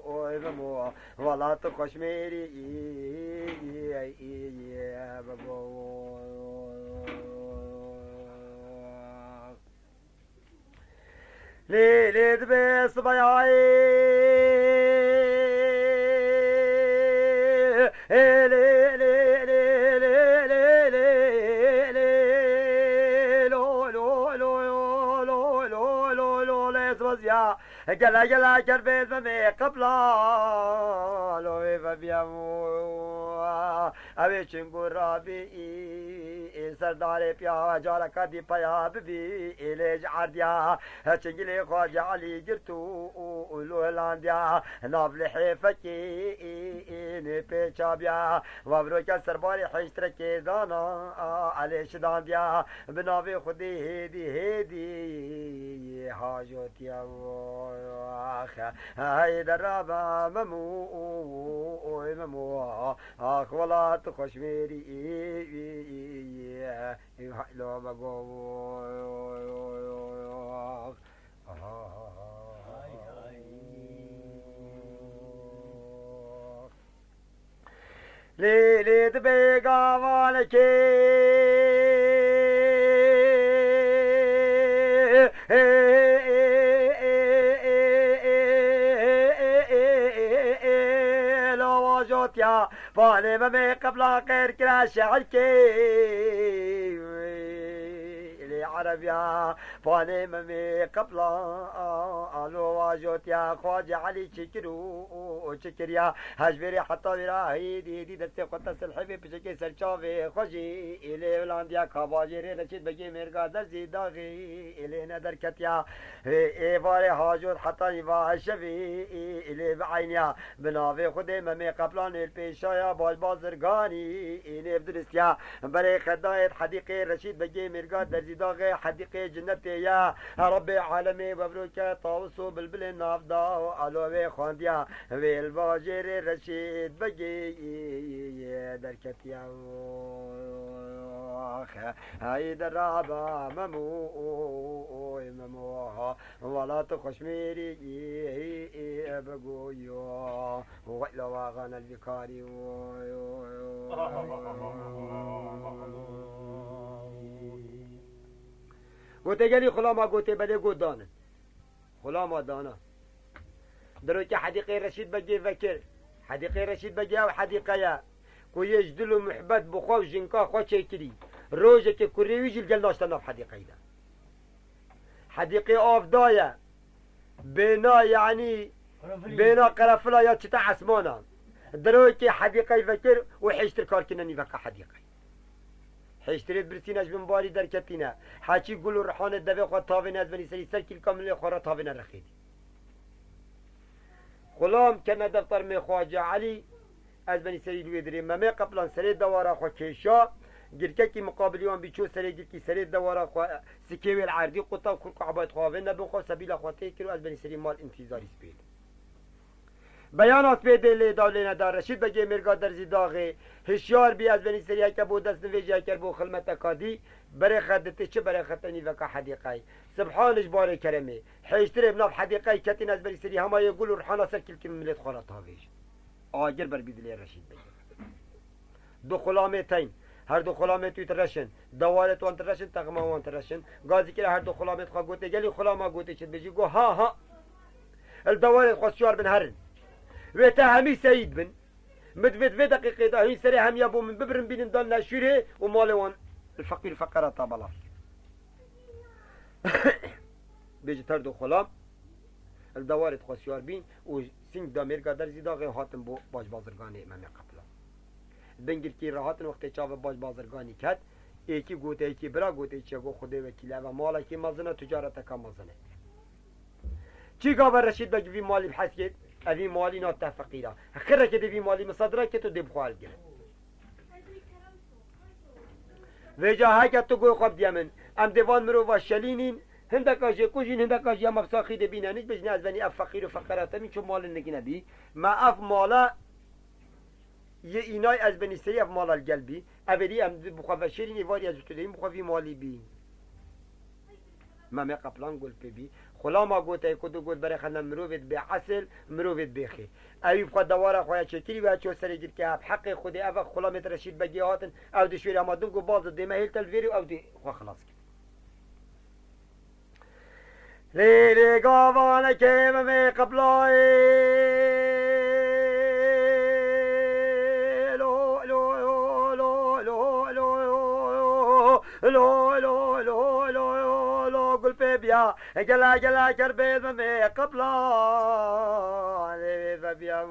oy Memo, wela tu xweşmêrî, Memo. Lê, lê dibe sibayayê. Ê, lê, lê, lê, lê, lê, lê, lê, lo, lo, lo, lo, lo, lo, lê, sibaziya. Gele, gele, ker bê, bê, bê, qepla, lo, ê, bê, bê, Ew ê çingo rabî, ê serdarê piya careka dî peya bibî, ê lê ji erdiya, he çingilê Xwace Elî girt û, û, û lo hilandiya, nav lihê fekê, ê, ê nê pê çabiya, wa viroke serbarê hiştrekê dana, a, Elê şidandiya, bi navê Xwedê hêdî, hêdî, hajotiya, ax, hey de rabe Memo, oy Memo. Ax, wela tu xweşmêrî, lo me go. Lê, lê dibe gavanekê. Lawa jotiya, panê me me qebla qêr kira şehrkê. Lê Erebiya, panê Memê Qeplan, alo vajotiya, Xwacê Elî çi kir û, û, û çi kiriya? Hejbêrê heta vêra hêdî, hêdî destê xwe te silhê vê piçekê ser çavê xwe jî êlê vilandiya ka bajêrê Reşîd Begê Mêrga Derzî Daxê êlê ne derketiya. Vê êvarê hajot heta nîva şevê êlê bieyniya. Bi navê Xwedê Memê Qeplan êl pêşaya baş bazirganî êlê bidiristiya. Berê xedayê di hedîqê Reşîd Begê Mêrga Derzî Daxê hedîqê cinetê ye. Rebbê alemê wevroke tawus û bilbilên navda û alovê xwendiya. Wê li bajêrê Reşîd Begê derketiya. Ax, hey deraba Memo, oy Memo, welat xweşmêrî bigoyo. Wey la waxan el bikarî. Gote gelî xulama gote belê got danin. Xulama dana. Dirokê hedîqê Reşîd Begê vekir. Hedîqê Reşîd Begê ew hedîqe ye ku yê ji dil û muhbet bi xwe û jinka xwe çêkirî. Rojekê kurê wî jî li gel naşte nav hedîqeyî de. Hedîqê av daye. Bêna, yanî, bêna qerefila ya çite esmana. Dirokê hedîqey vekir û hêştir kar kirine nîveka hedîqey. Hêştirê birsîne ji bin barî derketîne. Heçî gul û rihanê devê xwe tavêne, ez benî serî ser kîlka milê xwe re tavêne rexê dî. Xulam kene defter mê Xwace Elî, ez benî serî li wê dirê Memê Qeplan serê dewara xwe kêşa, girkekî miqabilî wan bî çû serê girkî serê dewara xwe sikê wê li erdî quta, kurk û ebayt xwe avêne bin xwe, sebîla xwe tê kir û ez benî serî mal întîzarî spêd. Beyana spêdê lê da lê neda Reşîd Begê Mêrga Derzî Daxê, hişyar bî, ez benî serî heke bo destnivêjî heker bo xilmeteka dî, berê xet ditê çi berê xet tenî veka hedîqey. Sibhan ji barê keremê. Hêştirê bi nav hedîqey ketîn, ez berî serî hema yê gul û rihana ser kîlkî milêt xwe re tavêj. Agir ber bî dilê Reşîd Begê. Du xulamê teyn. Her du xulamê tu ti reşin. Dewarê wan ti reşin, texma wan ti reşin. Gazî kire her du xulamê xwe gotê gelî xulama gotê çi dibêjî? Go ha ha. El dewarê xwe şiyar bin herin. Wê te hemî seyîd bin. Min divêt vê deqîqê de hîn serê hemiya bo min bibirin bînin dan neşûrê û malê wan li feqîr û feqerata belav. Bêjit her du xulam. Li dewarê xwe şiyar bîn û sîng da Mêrga Derzî Daxê hatin bo baş bazirganê Memê Qeplan. Bin girkî re hatin wextê çav baş bazirganî ket, êkî gote êkî bira gote çi go Xwedê wekîl eve malekî mezin e, ticareteka mezin e. Çî gava Reşîd Beg vî malî bi hez kêt, evî malî nat te feqîra. Xireke dê vî malî misadira ket û dê bi xwe hilgirin. Vêca heke tu goy xwe bidîye min, em dê van mirova şelînîn, hindeka jê kujîn, hindeka jî ya mefsaxî dê bîne nîş, bêjine ez benî ev feqîr û feqera te min ço malin nikine bî. Me ev mala yê înay ez benî serî ev mala li gel bî. Ev êdî em bi xwe veşêrîn, êvarî ez û tu dê hîn bi xwe vî malî bîn. Memê Qeplan gul pê bî. Xulama gote ku du got berê xwe ne mirovê dibê esil, mirovê dibê xê. Ewî bi xwe dewara xwe ya çêkirî ve ço serê girke ev heqê Xwedê ev e xulamê te Reşîd Begê hatin, ew dê şûrê hema din ku baz dê me hêl te li vêrê û ew dê xwe xilas kir. Lê lê gavanekê Memê Qeplayê. Lo, lo, lo, lo, lo, lo, lo, lo, lo, lo, lo, gul pê biya. Gela, gela, ker bê Memê Qeplan. Lê vê biya.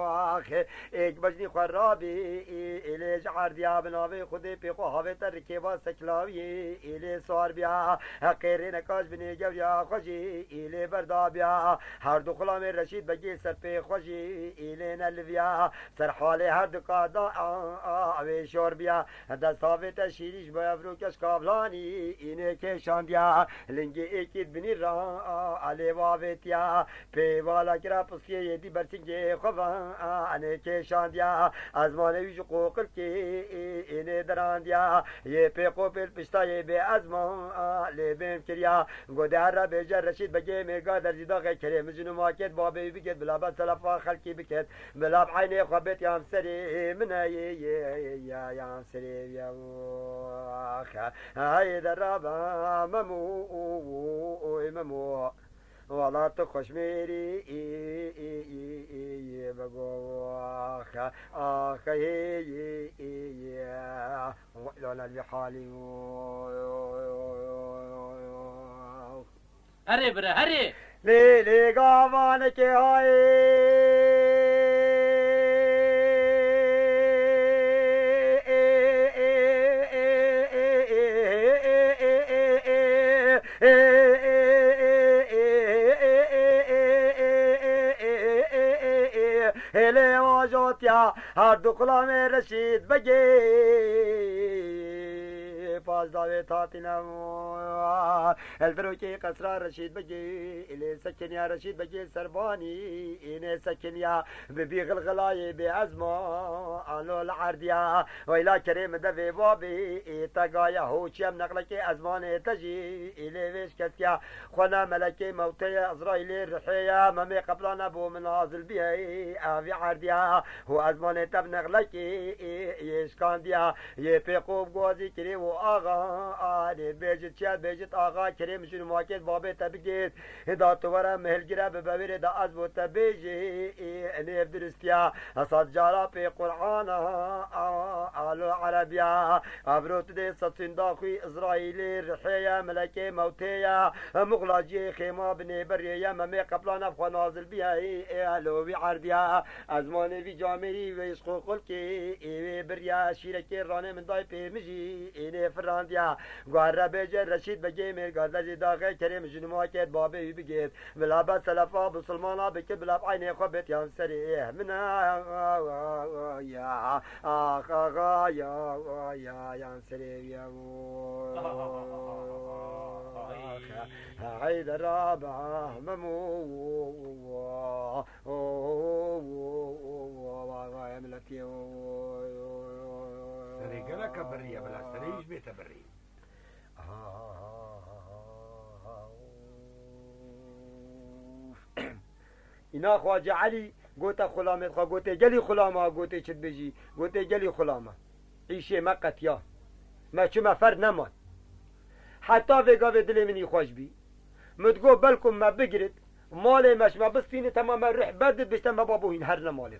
Axe. Êk bejnî xwe rabî, ê, êlê ji erdiya bi navê Xwedê pê xwe havête rikêva seklawiyê, êlê sar biya. Heqê rêneka ji binê gewriya xwe jî, êlê berdabiya. Her du xulamê Reşîd Begê ser pê xwe jî, êlê neliviya. Ser halê her du ka da, a, a, wê şor biya. Dest havête şîrî ji bo evroke ji kavlanî, înê kêşandiya. Lingê êkî di binî ra, a, a, lê bavêtiya. Pê vala kira pisiyê yê dî bersingê xwe ve, a, enê kêşandiya. Ezmanê wî ji qoqilkê, ê, ênê derandiya. Yê pê qopê li pişta yê bê ezman, a, lê bêm kiriya. Godê her re bêje Reşîd Begê Mêrga Derzî Daxê kerê min ji numa kêt babê wî bikêt bila be selefa xelkî bikêt. Bila bi eynê xwe bêt yan serê min e yê, yê, yê, ya, yan serê wî ye. Axe, hey derabe Memo, oy Memo. Wala tu xweşmêrî î, î, î, î, î, bego axe, axe, hê, î, î, î. Lana li halî. Herê bire, herê! Lê, lê gavanekê hayê. Hêlê vajotiya her du xulamê Reşîd Begê. Pazdavê tatîne. El verokê qesra Reşîd Begê, lê sekiniya Reşîd Begê serbanî, înê sekiniya bi bî xilxilayê bê ezma, alo li erdiya. Weyla kerê min devê babê, ê te gaya hoçiyem neqlekê ezmanê te jî, ê lê vêş kesiya. Xwena melekê mewtê ye, Ezraîlê rihê ye, memê qebla nebû min nazil biyê, evî erdiya. Û ezmanê te bi neqlekê, ê, yê şkandiya. Yê pê qop gozî kirê û axa, anê bêjit çiya bêjit axa, kerê min jin makêt babê te bigêt. Hêda tu were min hilgire bi bewêrê de ez bo te bêjê, ê, nêv diristiya. Esad cara pê Qur'ana, a, alo Erebiya. Evro tu dê sesînda xwî Îsraîlê rihê ye, melekê mewtê ye. Muxla cihê xêma binê berê ye, memê qeplan ev xwe nazil biya, ê, ê, alo wî erdiya. Ezmanê vî camêrî wê ji xwe xulkê, ê wê birya şîrekê ranê min dayê pê min jî, ê nê firandiya. Guherre bêje Reşîd Begê mêrga dezî daxê kerê min ji numa kêt babê wî bigêt. Bila be selefa bisilmana bike, bila bi eynê xwe bêt yan serê min a, ya, ax, ax, ya, ya, yan serê wî ya. Heydera be Memo. Serê gelek e birî ye, bila serê wî jî bête birî. Îna Xwace Elî gote xulamê xwe, gotê, gelî xulama, gotê, çi dibêjî? Gotê, gelî xulama. Îşê me qetiya. Me çi me ferd neman. Heta vê gavê dilê min î xweş bî. Min digot, belkum me bigirit, malê me ji me bistînit, hema me ruh berdit, bişte me babo hîn her ne malê.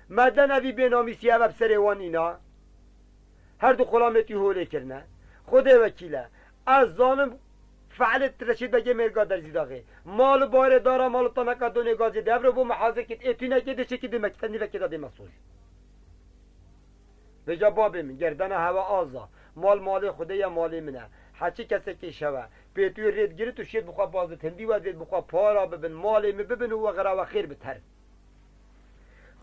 Me den evî bênamîsî eve bi serê wan îna. Her du xulamê tî holê kirine. Xwedê wekîl e. Ez zanim fe'lê Reşîd Begê mêrga derzî daxê. Mal û barê dara mal û taneka donê gazê de evro bo me hazir kit. Ê tûnekê dê çekî dê me kit. Nîvekê de dê me soz. Vêca babê min, gerdena hewe aza. Mal malê Xwedê ye, malê min e. Heçî kesekê şewe. Pê tu rêd girit û şêt bi xwe bazit. Hindî we dêt bi xwe para bibin. Malê min bibin û we xerawe xêr bit her.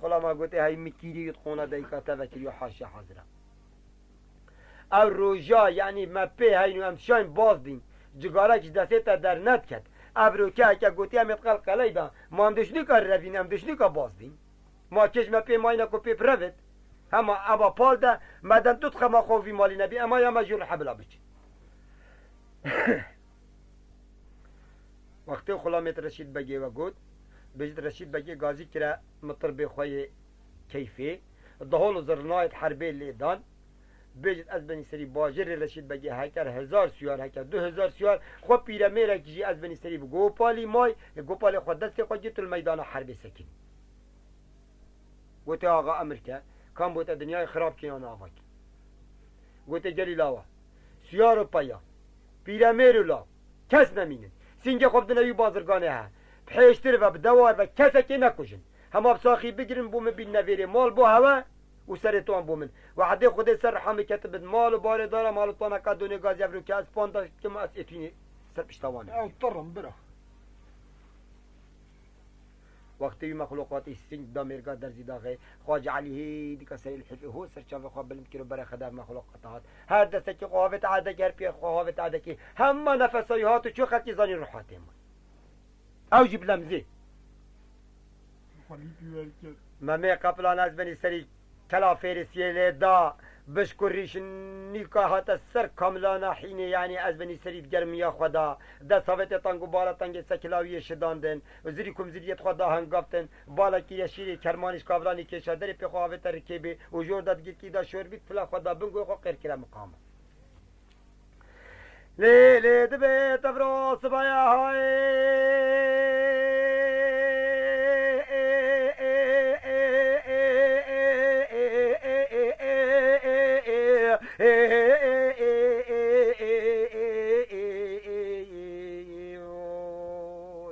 Xulama gotê, hey min kîrî yut qona deyka te vekiriyo haşa hazira. Ew roja, yanî me pê heyn û em şayn baz dîn. Cigarek ji destê te dernediket. Ev roke heke gotî em ê qelqeley da. Ma em dişnûka revîn, em dişnûka baz dîn. Ma kêj me pê mayne ku pê birevêt. Hema eva pal de, me den tu dixema xwe vî malî nebî, ema ya me jû rihe bila biçin. Wextê xulamêt Reşîd Begê ve got, bêjit Reşîd Begê gazî kire mitir bê xwe yê keyfê, dehol û zirnayêt herbê lê dan, bêjit ez benî serî bajêrê Reşîd Begê heker hezar siyar, heker du hezar siyar, xwe pîremêrek jî ez benî serî bi gopalî may, gopalê xwe destê xwe girt û li meydana herbê sekinî. Gotê, axa emir ke, kam bo te dinyayê xirab kê yan ava kê. Gotê, gelî lawa, siyar û peya, pîremêr û law, kes nemînin. Sîngê xwe bidine wî bazirganê he. Bi hêştir ve, bi dewar ve, kesekê nekujin. Hema bi saxî bigirin bo min bînine vêrê mal bo hewe û serê wan bo min. Wehdê Xwedê ser riha min ketibin, mal û barê dara mal û taneka donê gazî ev rokê ez panda dikim, ez êtînê ser pişta wan. Ew tirim bira. Wextê wî mexluqatê sîng da mêrga derzî daxê. Xwace Elî hê dika serê lihêfê ho ser çavê xwe bilind kir û berê xwe da mexluqata hat. Her destekê xwe havêt edekê, her piyê xwe havêt edekê. Hema nefesa wî hat û çû xelkê zanî ruh hatê min. Ew jî bilemzê. Xwelî pî werkir. Memê qeplan ez benî serî Kela Fêrisiyê lê da, bişk û rîşnîka hate ser kamilana hînê, yanî ez benî serî di germiya xwe da, dest havêtê tang û bala tengê sekila wî yê şidandin û zirî kumziriyê xwe da hengavtin, bala kîreşîrê kermanî ji kavlanî kêşa derê pê xwe havête rikê bê û jor da digirkî da şor bî, fila xwe da bin goy xwe qêr kire miqama. Lê lê dibe tevra sibaya hay.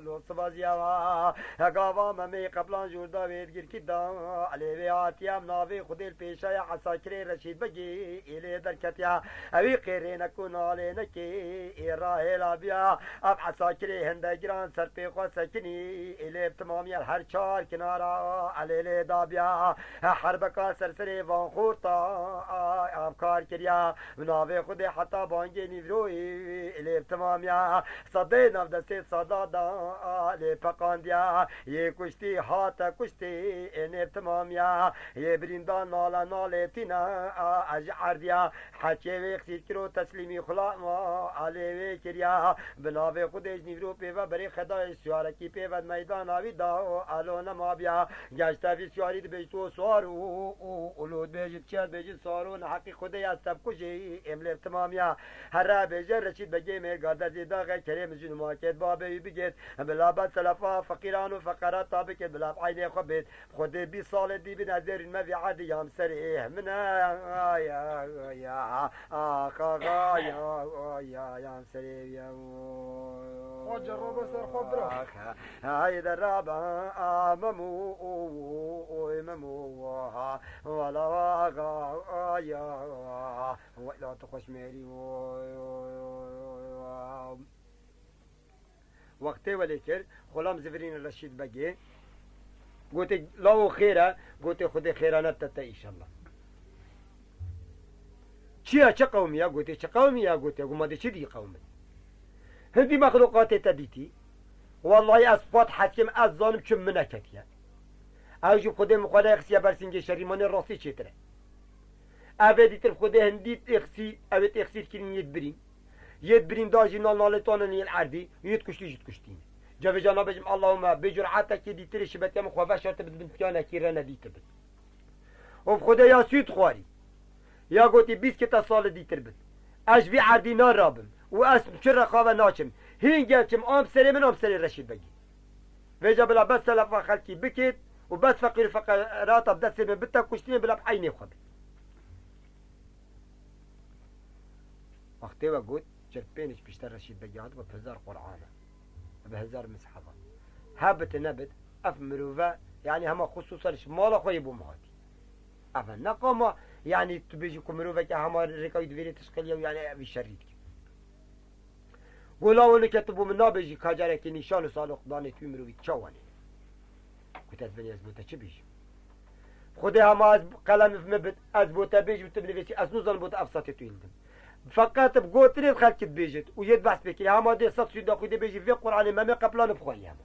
Lo sibaziya va, gava Memê Qeplan jûrda wê digirkî da, lê vê hatiye em navê Xwedê li pêşaya Esakirê Reşîd Begê ê lê derketiya. Ewî qêrê neku nalê nekê ê rahêla biya. Ev Esakirê hinde giran ser pê xwe sekinî ê lê bi timamiya her çar kinara elê lê dabiya. Herbeka ser serê van xorta ev kar kiriya. Bi navê Xwedê heta bangê nîvroyê lê bi timamiya. Sedê navdestê sada da lê peqandiya. Yê kuştî hate kuştî ê nê bi timamiya. Yê birînda nala nalê tîna ez ji erdiya. Heçê wê xsîr kiro teslîmî xula ma alê wê kiriya. Bi navê Xwedê ji nîvro pê ve berê xedayê siyarekî pê ve meydana wî da alo nema biya. Geşte vî siyarî dibêjit û siwar û, û, û lû dibêjit çiya dibêjit siwar û neheqî Xwedê ya stevkujê êm lê bi timamiya. Here bêje Reşîd Begê mêrga dezê daxe kerê min ji numakêt babê wî bigêt. Bila be selefa feqîran û feqerata bikêt bila bi eynê xwe bêt. Xwedê bîst salê dî bin ez dêrîn me vî erdî yam serê min e ya ya ya axa ya ya yam serê ya. Xwe cerrabe ser xwe bira. Hayde raba amem û û û û mem û ha wala wa ga ya. Wela tu xweş mêrî. Wextê welê kir, xulam zivirîne Reşîd Begê. Gote, lawo xêr e, gote, Xwedê xêra nede te înşallah. Çi ye, çi qewmî ye? Gote, çi qewmî ye? Gote, guma de çi dî qewmin? Hindî mexluqatê te dîtî? Wellahî ez xwe dihesim, ez zanim çi min neketiye. Ew jî Xwedê min xwe nexistiye ber singê şerî, manê rastî çêtir e. Ev ê dîtir Xwedê hindî têxsî, ew ê têxsîr kirin yê birîn. Yê birîn da jî nal nalê tanin yên erdî, yê kuştî jî kuştîn. Cevêca nabêjim Allahûme, bê curatekê dîtirê şibetiya min xwe veşartibit bin piyanekî re nedîtibit. Û bi Xwedê ya sûd xwarî. Ya gotî bîst kita salê dîtir bin. Ez ji vî erdî narabim û ez çi rexave naçim. Hîn gençim, am serê min, am serê Reşîd Begî. Vêca bila bes selefa xelkî bikêt û bes feqîr û feqerata bi destê min bite kuştinê bila bi eynê xwe bit. Wextê we got, çil pênc pişte Reşîd Begî hatibû bi hezar Qur'ana, bi hezar misheba. Hebit nebit, ev mirove, yanî hema xusûsan ji mala xwe yê bo min hatî. Ev ne qama, yanî tu bêjî ku miroveke hema rêka wî divêrê tişqeliya û yanî ev şerî dike. Gola we nike tu bo min nabêjî ka carekê nîşan û saloq danê tu wî mirovî çawa nê? Gote ez binê ez bo te çi bêjim? Xwedê hema ez qelem min bit, ez bo te bêjim tu binivîsî, ez nizanim bo te ev satê tu hêldim. Feqet bi gotinê xelkî dibêjit û yê behs pê kirî, hema dê sed sûda xwedê bêjî vê Qur'anê Memê Qeplan bi xwe ye hema.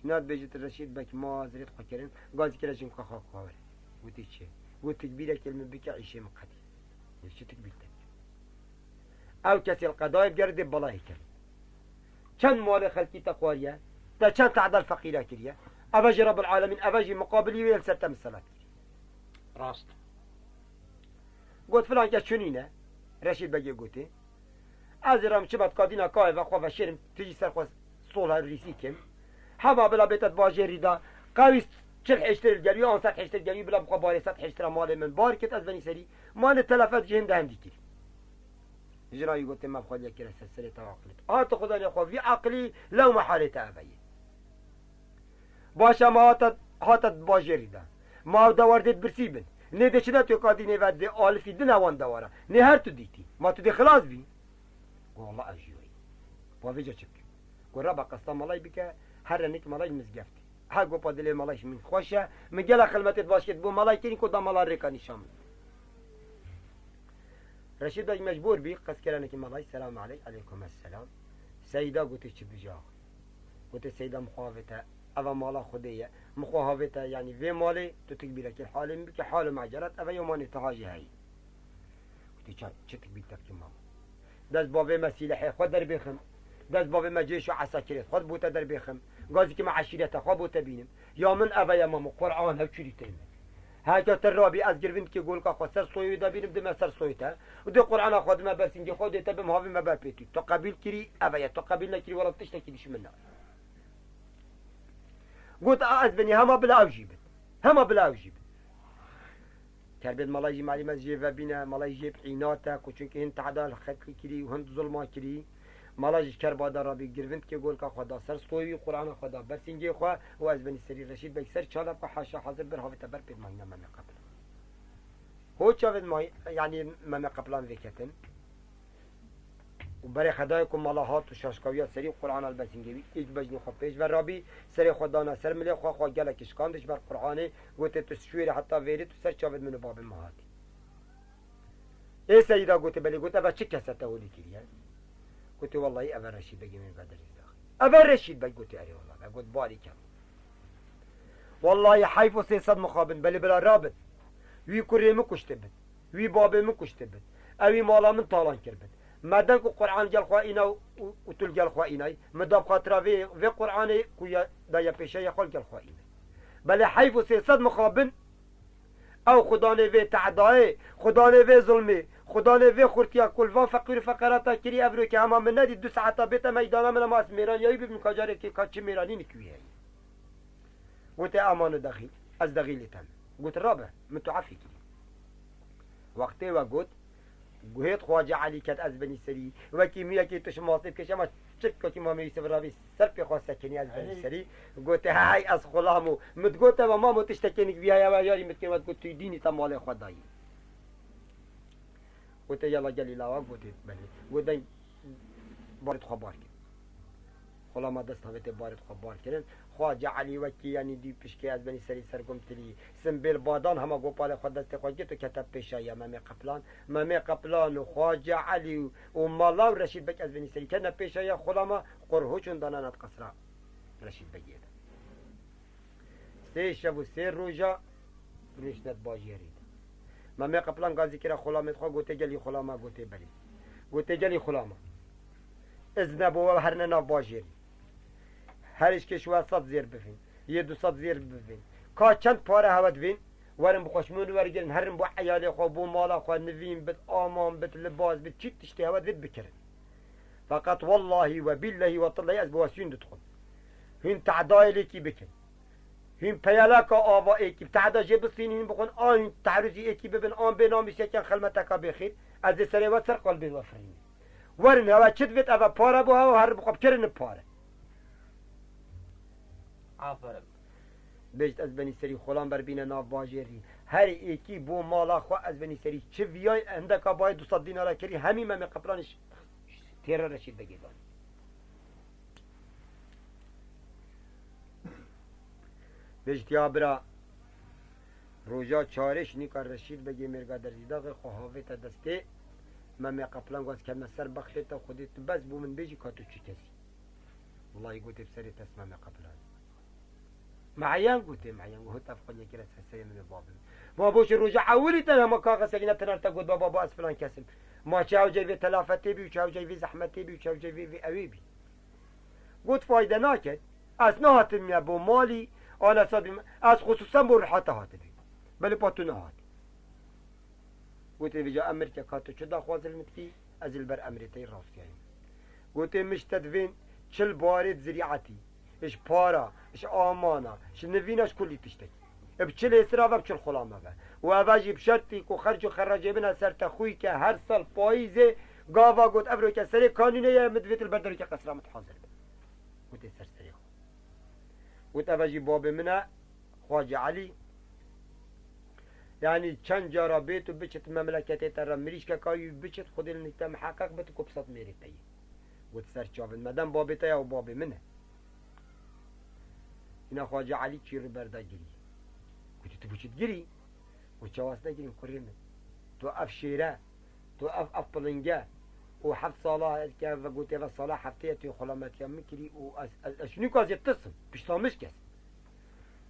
Îna dibêjit Reşîd Beg ma zirêt xwe kirin, gazî kire jin xwe xwe xwe were. Gotî çi? Got tikbîrekê li min bike îşê min qedî. Yê çi tikbîr te? Ew kesê li qedayê bigere dê belayê kevin. Çend malê xelkî te xwariye, te çend tehdel feqîra kiriye. Eve jî Rebbil Alemîn, eve jî miqabilî wê li ser te miselat kiriye. Rast. Got filan kes çinîne, Reşîd Begê gotê. Ez ê re çi be kadîna kayê ve xwe veşêrim, tu jî ser xwe sol hevlîsî kim. Hema bila bête di bajêrî de, qewî çil hêştir li gel wî, an sed hêştir li gel wî, bila bi xwe barê sed hêştira malê min bar kit, ez venî serî. Malê telefet jî hinde hindî kir. Jina wî gotê me bi xwe diye kire ser serê te aqilî. Hate xwedanê xwe vî aqilî lew mehalê te eve ye. Baş e, me hate, hate di bajêrî de. Ma ew dewar dê birsî bin. Nê dê çi ne tu kadînê ve dê alifî dine wan dewara. Nê her tu dîtî. Ma tu dê xilas bî. Go wela ez jî weyî. Wa vêca çi bikim? Go reba qesta malay bike, her renik malay mizgeft. Her go pa dilê malay min xweş e. Min gela xilmetê baş kir bo malay kirî ku da mala rêka nîşan min. Reşîd Beg mecbûr bî, qeskerenekî malay, selam aleyk, aleykum esselam. Seyda gotê çi bijax. Gotê Seyda min xwe havête, eva mala Xwedê ye. Min xwe havête, yanî vê malê tu tikbîrekê halê min bike, halê me ecelat, eve yew manê tiha jî heyî. Gotê ça, çi tikbîr te bike mama? Dest bavê me sîlehê xwe derbêxim. Dest bavê me cêş û esakirê xwe bo te derbêxim. Gazîkê me eşîrete xwe bo te bînim. Ya min eve ye mama, Qur'an hev çûrî tê me. Heke te rabî, ez girvindkê golka xwe ser soyê wî de bînim, dime ser soyê te. Û dê Qur'ana xwe dime ber singê xwe, dê te bim havî me ber pêtî. Tu qebîl kirî, eve ye. Tu qebîl nekirî, wela tiştekî dişmin ne. Got, a ez benî, hema bila ew jî bin. Hema bila ew jî bin. Kerbêt malay jî malî me jê ve bîne, malay jê bi îna te, ku çunkî hin tehda li xelkî kirî û hin zulma kirî. Mala jî kerba da rabî, girvindkê golka xwe da ser stoyî, Qur'ana xwe da ber singê xwe û ez benî serî Reşîd Beg ser çalep xwe haşa hazir bir havête ber pêt mahîna Memê Qeplan. Ho çavên ma, yanî Memê Qeplan vêketin. Û berê xedayê ku mala hat û şaşkawiya serî Qur'ana li ber singê wî, êk bejnî xwe pêş ve rabî, serê xwe dana ser milê xwe, xwe gelekî şikand ji ber Qur'anê, gotê, tu şûyê heta vêrî, tu ser çavên min û babê min hatî. Ê Seyîda gotê, belê, got, eve çi kese te holî kiriye? Gotê, wellahî eve Reşîd Begê min ve derî daxî. Eve Reşîd Beg, gotê, erê wela, ve got, barî kem. Wellahî heyf û sê sed mixabin, belê bila rabin. Wî kurê min kuştibin. Wî babê min kuştibin. Ewî mala min talan kiribin. Me deng û Qur'an gel xwe îna û, û tu li gel xwe înay. Min da bi xatira vê, vê Qur'anê ku ya, da ya pêşe ya xwe li gel xwe înay. Belê heyf û sê sed mixabin, ew xudanê vê tehdayê, xudanê vê zulmê, xudanê vê xurtiya ku li van feqîr û feqerata kirî, ev rokê hema min nedî, du saeta bête meydana min, hema ez mêraniyayî bibim, ka carekê ka çi mêranî nikî wî heye. Gotê, "Aman û dexîl, ez dexîlê te me." Got, "Rabe, min tu efê kirî." Wextê we got, guhêt Xwace Elî ket ez benî serî, wekî miyekî tu ji masê bikeş, ema çirkekî Mamê Yûsif rabî ser pê xwe sekinî ez benî serî. Gotê, "Hey, ez xulam û min digot eve mamo tiştekê nik viya ya we yarî min dikir, we digot tu dînî te malê xwe dayî." Gotê, "Yala gelî lawa," gotê, "Belê." Got, "Deng barê xwe bar kir." Xulama dest havêtê barê xwe bar kirin. Xwace Elî wekî yanî dî pişkê ez benî serî ser gom tilî. Simbêl badan hema gopalê xwe destê xwe girt û kete pêşa ya Memê Qeplan. Memê Qeplan û Xwace Elî û, û mala û Reşîd Beg ez benî serî ketine pêşa ya xulama, qurhuçûn danana di qesra Reşîd Begê de. Sê şev û sê roja rûniştine di bajêrê de. Memê Qeplan gazî kire xulamê xwe, gotê, "Gelî xulama?" Gotê, "Belê." Gotê, "Gelî xulama, izne bo we herine nav bajêrê. Her îşkê ji we sed zêr bivîn, yê du sed zêr bivîn. Ka çend pare hewe divîn, werin bi xweşmûn wergirin, herin bo eyalê xwe, bo mala xwe, nivîn bit, aman bit, libas bit, çi tiştê hewe divît bikirin. Feqet wellahî we bîllehî we tillehî ez bi we sûnd dixwim. Hûn tehdayê lêkî bikin. Hûn peyalaka ava êkî bi tehda jê bistînin, hûn bixwin, an hûn tehrûzî êkî bibin, an bê namîseken xelmeteka bêxîr, ez ê serê we ser qelbê we firînim. Werin, hewe çi divêt, eve pare bo hewe, herin bi xwe bikirin pare." Aferin. Bêjt, ez benî serî xulam ber bîne nav bajêrî. Her êkî bo mala xwe ez benî serî. Çi viyay, hindeka bayê du sed dînara kirî, hemî Memê Qeplanî ş-, têre Reşîd Begê danî. Bêjt, ya bira, roja çarê şinîka Reşîd Begê mêrga Derzîdaxê xwe havête destê Memê Qeplan, got, "Keme ser bextê te, Xwedê tu bes bo min bêjî ka tu çi kesî." Wellahî gotê, "Bi serê te Memê Qeplan." Meyan gotê, meyan got, "Ev xwe nekire ser serê min û babê min." Ma boşê roja ewilî te hema kaxa Sekîne tinar te got, "Baba, ba ez filan kesim." Ma çi ew cey vê telafetê bî û çi ew cey vê zehmetê bî û çi ew cey vê, vê ewê bî. Got, "Fayde nake. Ez nehatim ya bo malî, ana sabî me. Ez xusûsen bo rihata hatibî. Belê pa tu nehatî." Gotê, "Vêca emirkek hat tu çi daxwaz li min dikî, ez ê li ber emrê te yî rastiyayim." Gotê, "Min ji te divên çil barê di zirîetî, ji para, ji amana, ji nivîna, ji kulî tiştekî. Bi çil êsira ve, bi çil xulama ve. Û eve jî bi şertî ku xerc û xeracê bine ser te xwî ke her sal payîzê gava got ev roke serê kanûnê ye, min divêt li ber derokê qesra min hazir be." Gotê, "Ser serê xwe." Got, "Eve jî babê min e, Xwace Elî. Yanî çend cara bêt û biçit memleketê te re, mirîşkeka wî biçit, Xwedê li nîk te miheqeq bit ku bi sed mêrê te yê." Got, "Ser çavên me, dem babê te ya û babê min e." Hîna Xwace Elî çîr li ber da girî. Gotî, "Tu bo çi digirî?" Got, "Çawa ez negirîm, kurê min. Tu ev şêre, tu ev, ev pilinge û heft sala ke ve gotê ve sala heftê ye tu xulametiya min kirî û ez, ez, ez şinî ku ez ê tisim, pişta min şikes."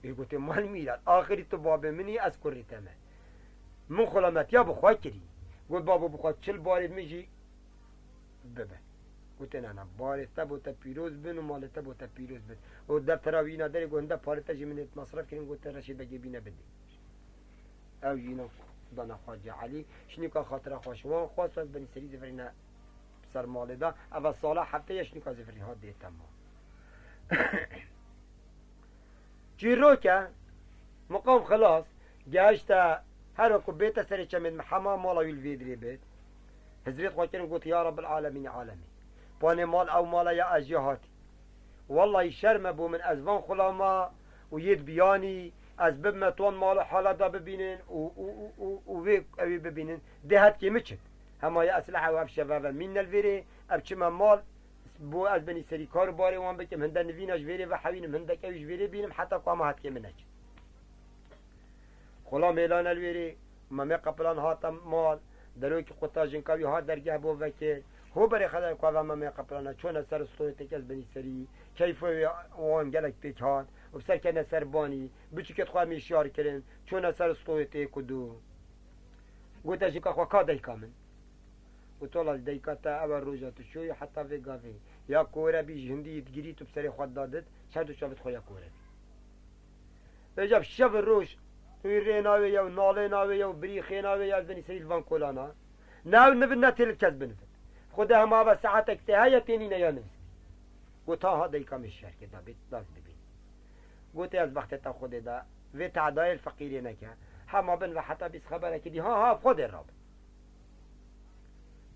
Ê gotê, "Mal mîrat, axirî tu babê min î, ez kurê te me. Min xulametiya bi xwe kirî." Got, "Babo, bi xwe çil barê min jî bibe." Gotê, "Na, na, barê te bo te pîroz bin û malê te bo te pîroz bin." Û deftera wî îna derê, got, "Hinde parê te jî min ê mesref kirin." Gotê, "Reşîd Begê bîne bidê." Ew jî înan dana Xwecê Elî. Şinîka xatira xwe ji wan xwest, ez benî serî zivirîne ser malê de. Eva sala hefte ye şinîka zivirî hat dê temam. Çîroke, miqam xilas, gehişte her ku bête serê çemên me hema mala wî li vê dirê bêt. Hizrêt xwe kirin got, Ya Rabbil Alemîn Alemîn. Panê mal ew mala ya ez jê hatî. Wellahî şerme bû min ez van xulama û yêd biyanî, ez bibime ton mal û hala da bibînin û, û, û, û, û vê ewî bibînin. Dê hetkê min çin. Hema ya eslehe û ev şeveve mîn nel vêrê, ev çime mal, bo ez benî serî kar û barê wan bikim, hinde nivîna ji vêrê vehewînim, hindek ew ji vêrê bînim, heta ku hema hetkê min neçin. Xula mêlan el wêrê, Memê Qepilan hate mal, derokî quta jinka wî hat dergeh bo vekir. Ho berê xedar ku eve Memê Qepilan e, çûne ser stoyê tê kes benî serî, keyfê wê wan gelek pêk hat, û bi ser kene ser banî, biçûkêt xwe em ê şiyar kirin, çûne ser stoyê tê ku dû. Gote jinka xwe ka dayika min. Got, Wela dayika te ew e roja tu çûyî heta vê gavê. Ya kore bî ji hindî yê digirî tu bi serê xwe dadit, çend û çavit xwe ya kore bî. Vêca bi şev û roj, tu yî rê navê ye û nalê navê ye û birîxê navê ye, ez benî serî li van kolana. Ne ew nivit ne tê li kes binivit. Xwedê hema ve saetek tê heye tê nîne ya nivîs. Got, ha ha dayika min şer kir, da bêt, da ez bibînim. Gote, ez bextê te Xwedê da, vê tehdayê li feqîrê neke. Hema bin ve heta bîst xeberekî dî, ha ha Xwedê rabin.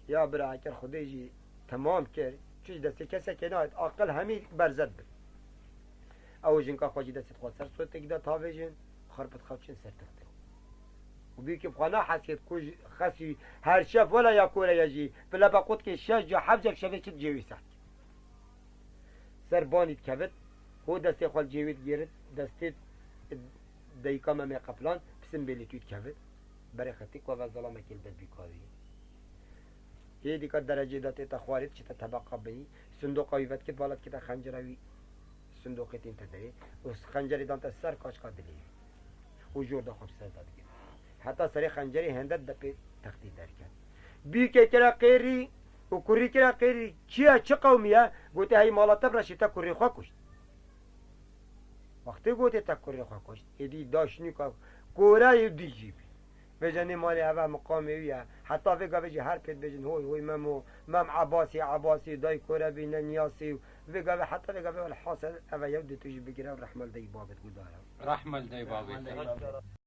Ya bira, eger Xwedê jî temam kir, çi ji destê kesekê nayet, aqil hemî berzet bin. Ew jinka xwe jî destê xwe ser sotekî de tavêjin, xerpit xew çin ser textê. Û bîkî bi xwe nahesiyet ku ji xesî her şev wela ya kore ye jî, bi lebe qutkê şeş ca heft ca bi şevê çi dicêwî sehkî. Ser banî dikevit, ho destê xwe li cêwî digêrit, destê dayika Memê Qeplan, pisin bêlê tû dikevit. Berê xetî ku eve zelamekê li dest bîkarî. Hê dîka derecê de tête xwarê, diçite tebeqa binî, sindoqa wî vedikit, vala dikite xencera wî sindoqê tîn te derê û xencerê dante ser kaçka dilê wî û jor de xwe bi ser de digire. Heta serê xencerê hende depê textî derket. Bîkê kire qêrî û kurî kire qêrî, çi ye, çi qewmî ye? Gote, hey mala te bi reşê te kurê xwe kuşt. Wextê gotê te kurê xwe kuşt, êdî daşnîka koreyê dî jî bî. Vêca nê malê eve miqamê wî ye. Heta vê gavê jî her pê dibêjin, hoy, hoy Memo, Mem Ebasî, Ebasî, dayê kore bî, ne Niyasî. Vê gavê, heta vê gavê, welhasil, eve yew dê tu jî bigire û rehme li dayî babêt guhdara. Rehme li dayî babêt.